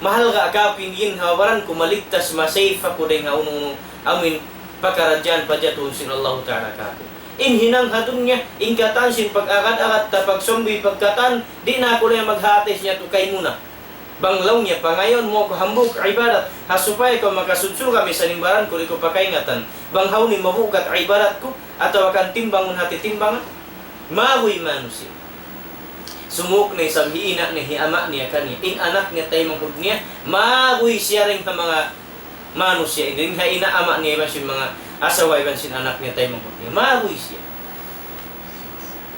mahalga' kāku' in ginhawa-baran ku maligtas, ma-safe aku dayn ha unu-unu, amu in pakaradjaan pajatuhun sin Allahu Ta'ala kāku'. In hinang ha dunya, in katan sin pag-agad-agad ta pagsumbi pagkatan, di' na aku na maghati sin yadtu kaymu na. Bang laung niya pangayuun mu aku hambuuk ibadat, ha supaya kaw makasud surga' misan in baran ku di' ku pakaingatan. Bang hawnu in mabugat ibadat ku, atawa kan timbangun ha titimbangan. Maguy manusiya'. Sumūng na isab hi ina' niya, hi ama' niya kaniya. In anak niya taymanghud niya, maguy siya dayn ha manga manusiya'. Dayn ha ina', ama' niya iban sin manga asawa iban sin anak niya taymanghud niya. Maguy siya.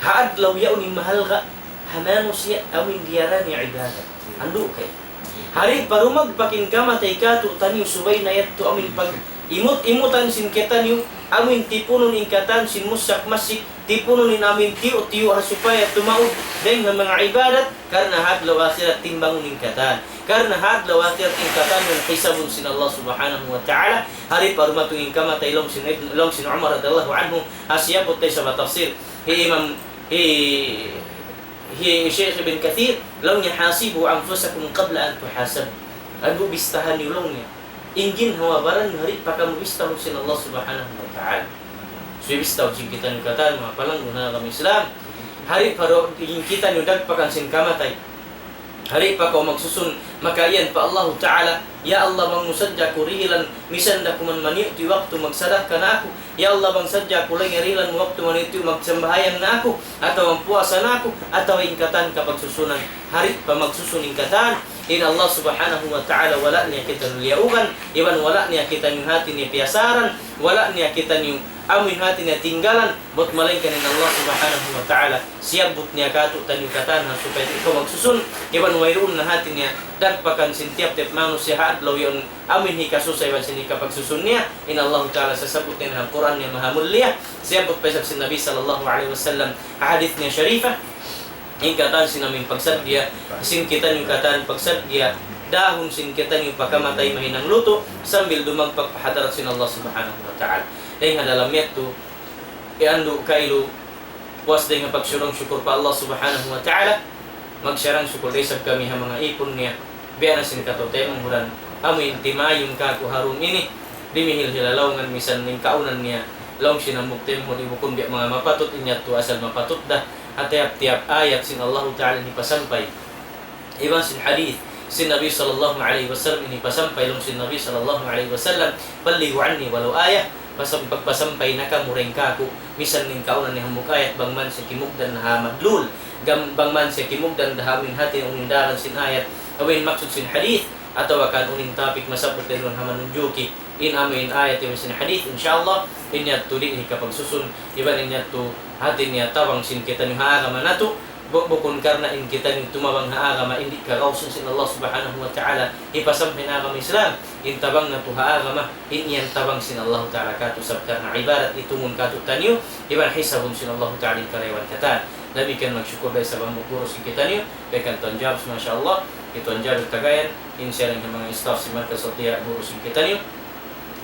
Ha adlaw yaun in mahalga' ha manusiya', amu in diyara niya ibadat. Andu' kay. Hari pa dumagpak in kamatay kātu'niyu subay na yadtu amu in pag-imut-imutan sin kitaniyu, amu in tipunun in katan sin musak masik, tipunun in amu in tiyu'-tiyu' ha supaya tumaud dayn ha manga ibadat, karna' ha adlaw akhirat timbangun in katan. Karna' ha adlaw akhirat in katan yan hisabun sin Allah Subhanahu wa Ta'ala, hari pa dumatung in kamatay laung sin, laung sin Umar radiyallahu anhu, ha siyabbut da isab ha tafsir hi Imam, hi, hi Shaykh Ibn Kathir, laung niya, حاسبوا أنفسكم قبل أن تحاسبوا. Andu' bistahan niyu laung niya in ginhawa-baran niyu hari pa kamu bistahun sin Allah Subhanahu wa Ta'ala. So, bistahun sin kitaniyu katan, manga palangga' ha agama Islam. Hari pa du-, in kitaniyu dagpakan sin kamatay. Hari pa kaw magsusun, makaiyan pa Allahu Ta'ala, "Ya Allah, bang mu sadja aku dihilan, misan da kuman maniyu'-tiyu' waktu magsadaka na aku. Ya Allah, bang sadja aku laung niya dihilan waktu maniyu'-tiyu' magsambahayang na aku, atawa magpuasa na aku," atawa in katan kapagsusunan. Hari pa magsusun in katan, in Allah Subhanahu wa Ta'ala wala' niya kitaniyu liyaugan, iban wala' niya kitaniyu hati niya piyasaran, wala' niya kitaniyu amu in hati niya tinggalan, bat malaingkan in Allah Subhanahu wa Ta'ala siyabbut niya kātu'niyu katan ha supaya di' kaw magsusun, iban wayruun na hati niya dagpakan sin tiyap-tiyap manusiya' ha adlaw yaun amu in hikasusa iban sin hikapagsusun niya, in Allah Ta'ala sasabbut niya ha Qur'an niya mahamulliya, siyabbut pa isab sin Nabi sallallahu alayhi wasallam ha hadith niya sharifah, in katan sin amu in pagsadja sin kitaniyu katan pagsadja dahun sin kitaniyu pa kamatay mahinang lutu' sambil dumagpak pa hadarat sin Allah Subhanahu wa Ta'ala. Dayn ha dalam yadtu, iyandu' kailu, puas dayn ha pagsarang-sukul pa Allah Subhanahu wa Ta'ala, magsarang-sukul da isab kami ha manga ipun niya, biya' na sin kataw-taymanghuran, amu in timayun kāku' ha dum ini, dimihil hilalaungan misan in kaunan niya, laung sin hambuuk taymanghud, bukun biya' manga mapatut in yadtu, asal mapatut da, ha tiyap-tiyap ayat sin Allahu Ta'ala in hipasampay. Iban sin hadith sin Nabi sallallahu alayhi wasallam ini pasampay laung sin Nabi sallallahu alayhi wasallam, "بلغوا عني ولو آية." Pasam-, pagpasampay na kamu dayn kāku', misan in kaunan niya hambuuk ayat, bang man siya kimugdan ha madlul, gam-, bang man siya kimugdan ha amu in hati niya unu in daran sin ayat, amu in maksud sin hadith, atawa kan unu in topic masabbut dayn ha manunjuki, in amu in ayat iban sin hadith, insya Allah, in yadtu di' hikapagsusun, iban in yadtu hati niya tabang sin kitaniyu ha agama natu', Bu-, bukun karna' in kitaniyu tumabang ha agama, in di' kagausun sin Allah Subhanahu wa Ta'ala, hipasampay in agama Islam, in tabang natu' ha agama, in yan tabang sin Allah Ta'ala kātu', sabab karna' ibadat itungun kātu'niyu, iban hisabun sin Allah Ta'ala in karayawan katan. Damikkiyan magsukul da isab hambuuk guru sin kitaniyu, kay kan Tuan Jabs, masha Allah, hi Tuan Jabs Tagayan, in siya dayn ha manga staff sin Markaz Ad-Diya, guru sin kitaniyu.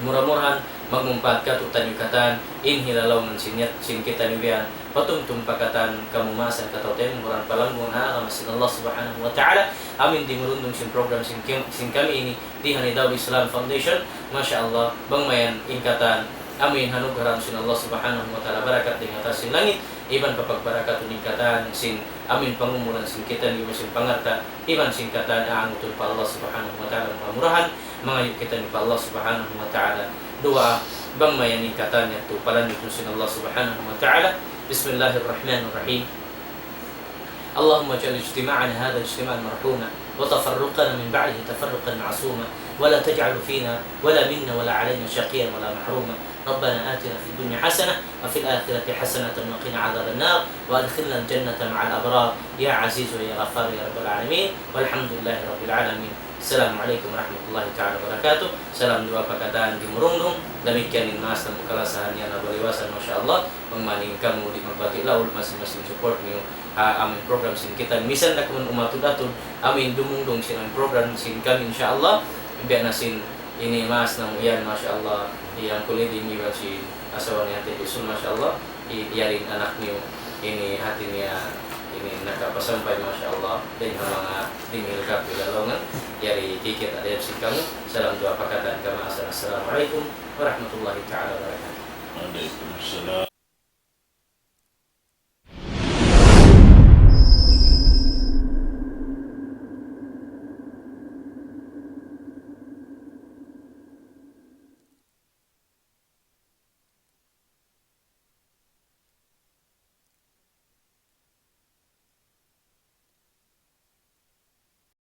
Mura-murahan magmumpaat kātu'niyu katan, in hilalaungan sin yat-, sin kitaniyu biya' yan, patumtum pa katan kamumaasan kataw-taymanghuran palanggung ha agama sin Allah Subhanahu wa Ta'ala, amu in dimurundung sin program sin kim-, sin kami ini, di ha Nidaul Islam Foundation, masha Allah, bang mayan in katan, amu in hanugharahun sin Allah Subhanahu wa Ta'ala barakat dayn ha taas sin langit, iban papagbarakatun in katan sin amu in pangumulan sin kitaniyu iban sin pangalta', iban sin katan aangutun pa Allah Subhanahu wa Ta'ala mura-murahan, mangayu' kitaniyu pa Allah Subhanahu wa Ta'ala duwaa, Bang mayan in katan yadtu palanjutun sin Allah Subhanahu wa Ta'ala. بسم الله الرحمن الرحيم. اللهم اجعل اجتماعنا هذا اجتماعا مرحوما، وتفرقنا من بعده تفرقا معصوما، ولا تجعل فينا ولا منا ولا علينا شقيا ولا محروما. ربنا آتنا في الدنيا حسنة وفي الآخرة حسنة وقنا عذاب النار، وأدخلنا الجنة مع الأبرار يا عزيز يا غفار يا رب العالمين. والحمد لله رب العالمين. السلام عليكم ورحمة الله تعالى وبركاته. Salam duwaa pa katan di murungdung. Damikkiyan in maas namu' kalasahan niya na baliwasan, masha Allah. Bang mayan kamu di' magbati' laul, masi-masi in support niyu ha amu in program sin kita. Misan da kamu umatud-atud amu in dumungdung sin amu in program sin kami, insha Allah. Biya' na sin ini maas namu' yan, masha Allah. Hangkan kuliding iban sin asawa niya Ate Pisul, masha Allah. I-, yari in anak niyu ini, hati niya ini nakapasampay, masha Allah. Dayn ha manga dimihil kaku' laungan, yari kikita' da isab sin kamu. Salam duwaa pa katan kamaasan. Assalamu alaykum warahmatullahi ta'ala wabarakatuh. Alaykum salam.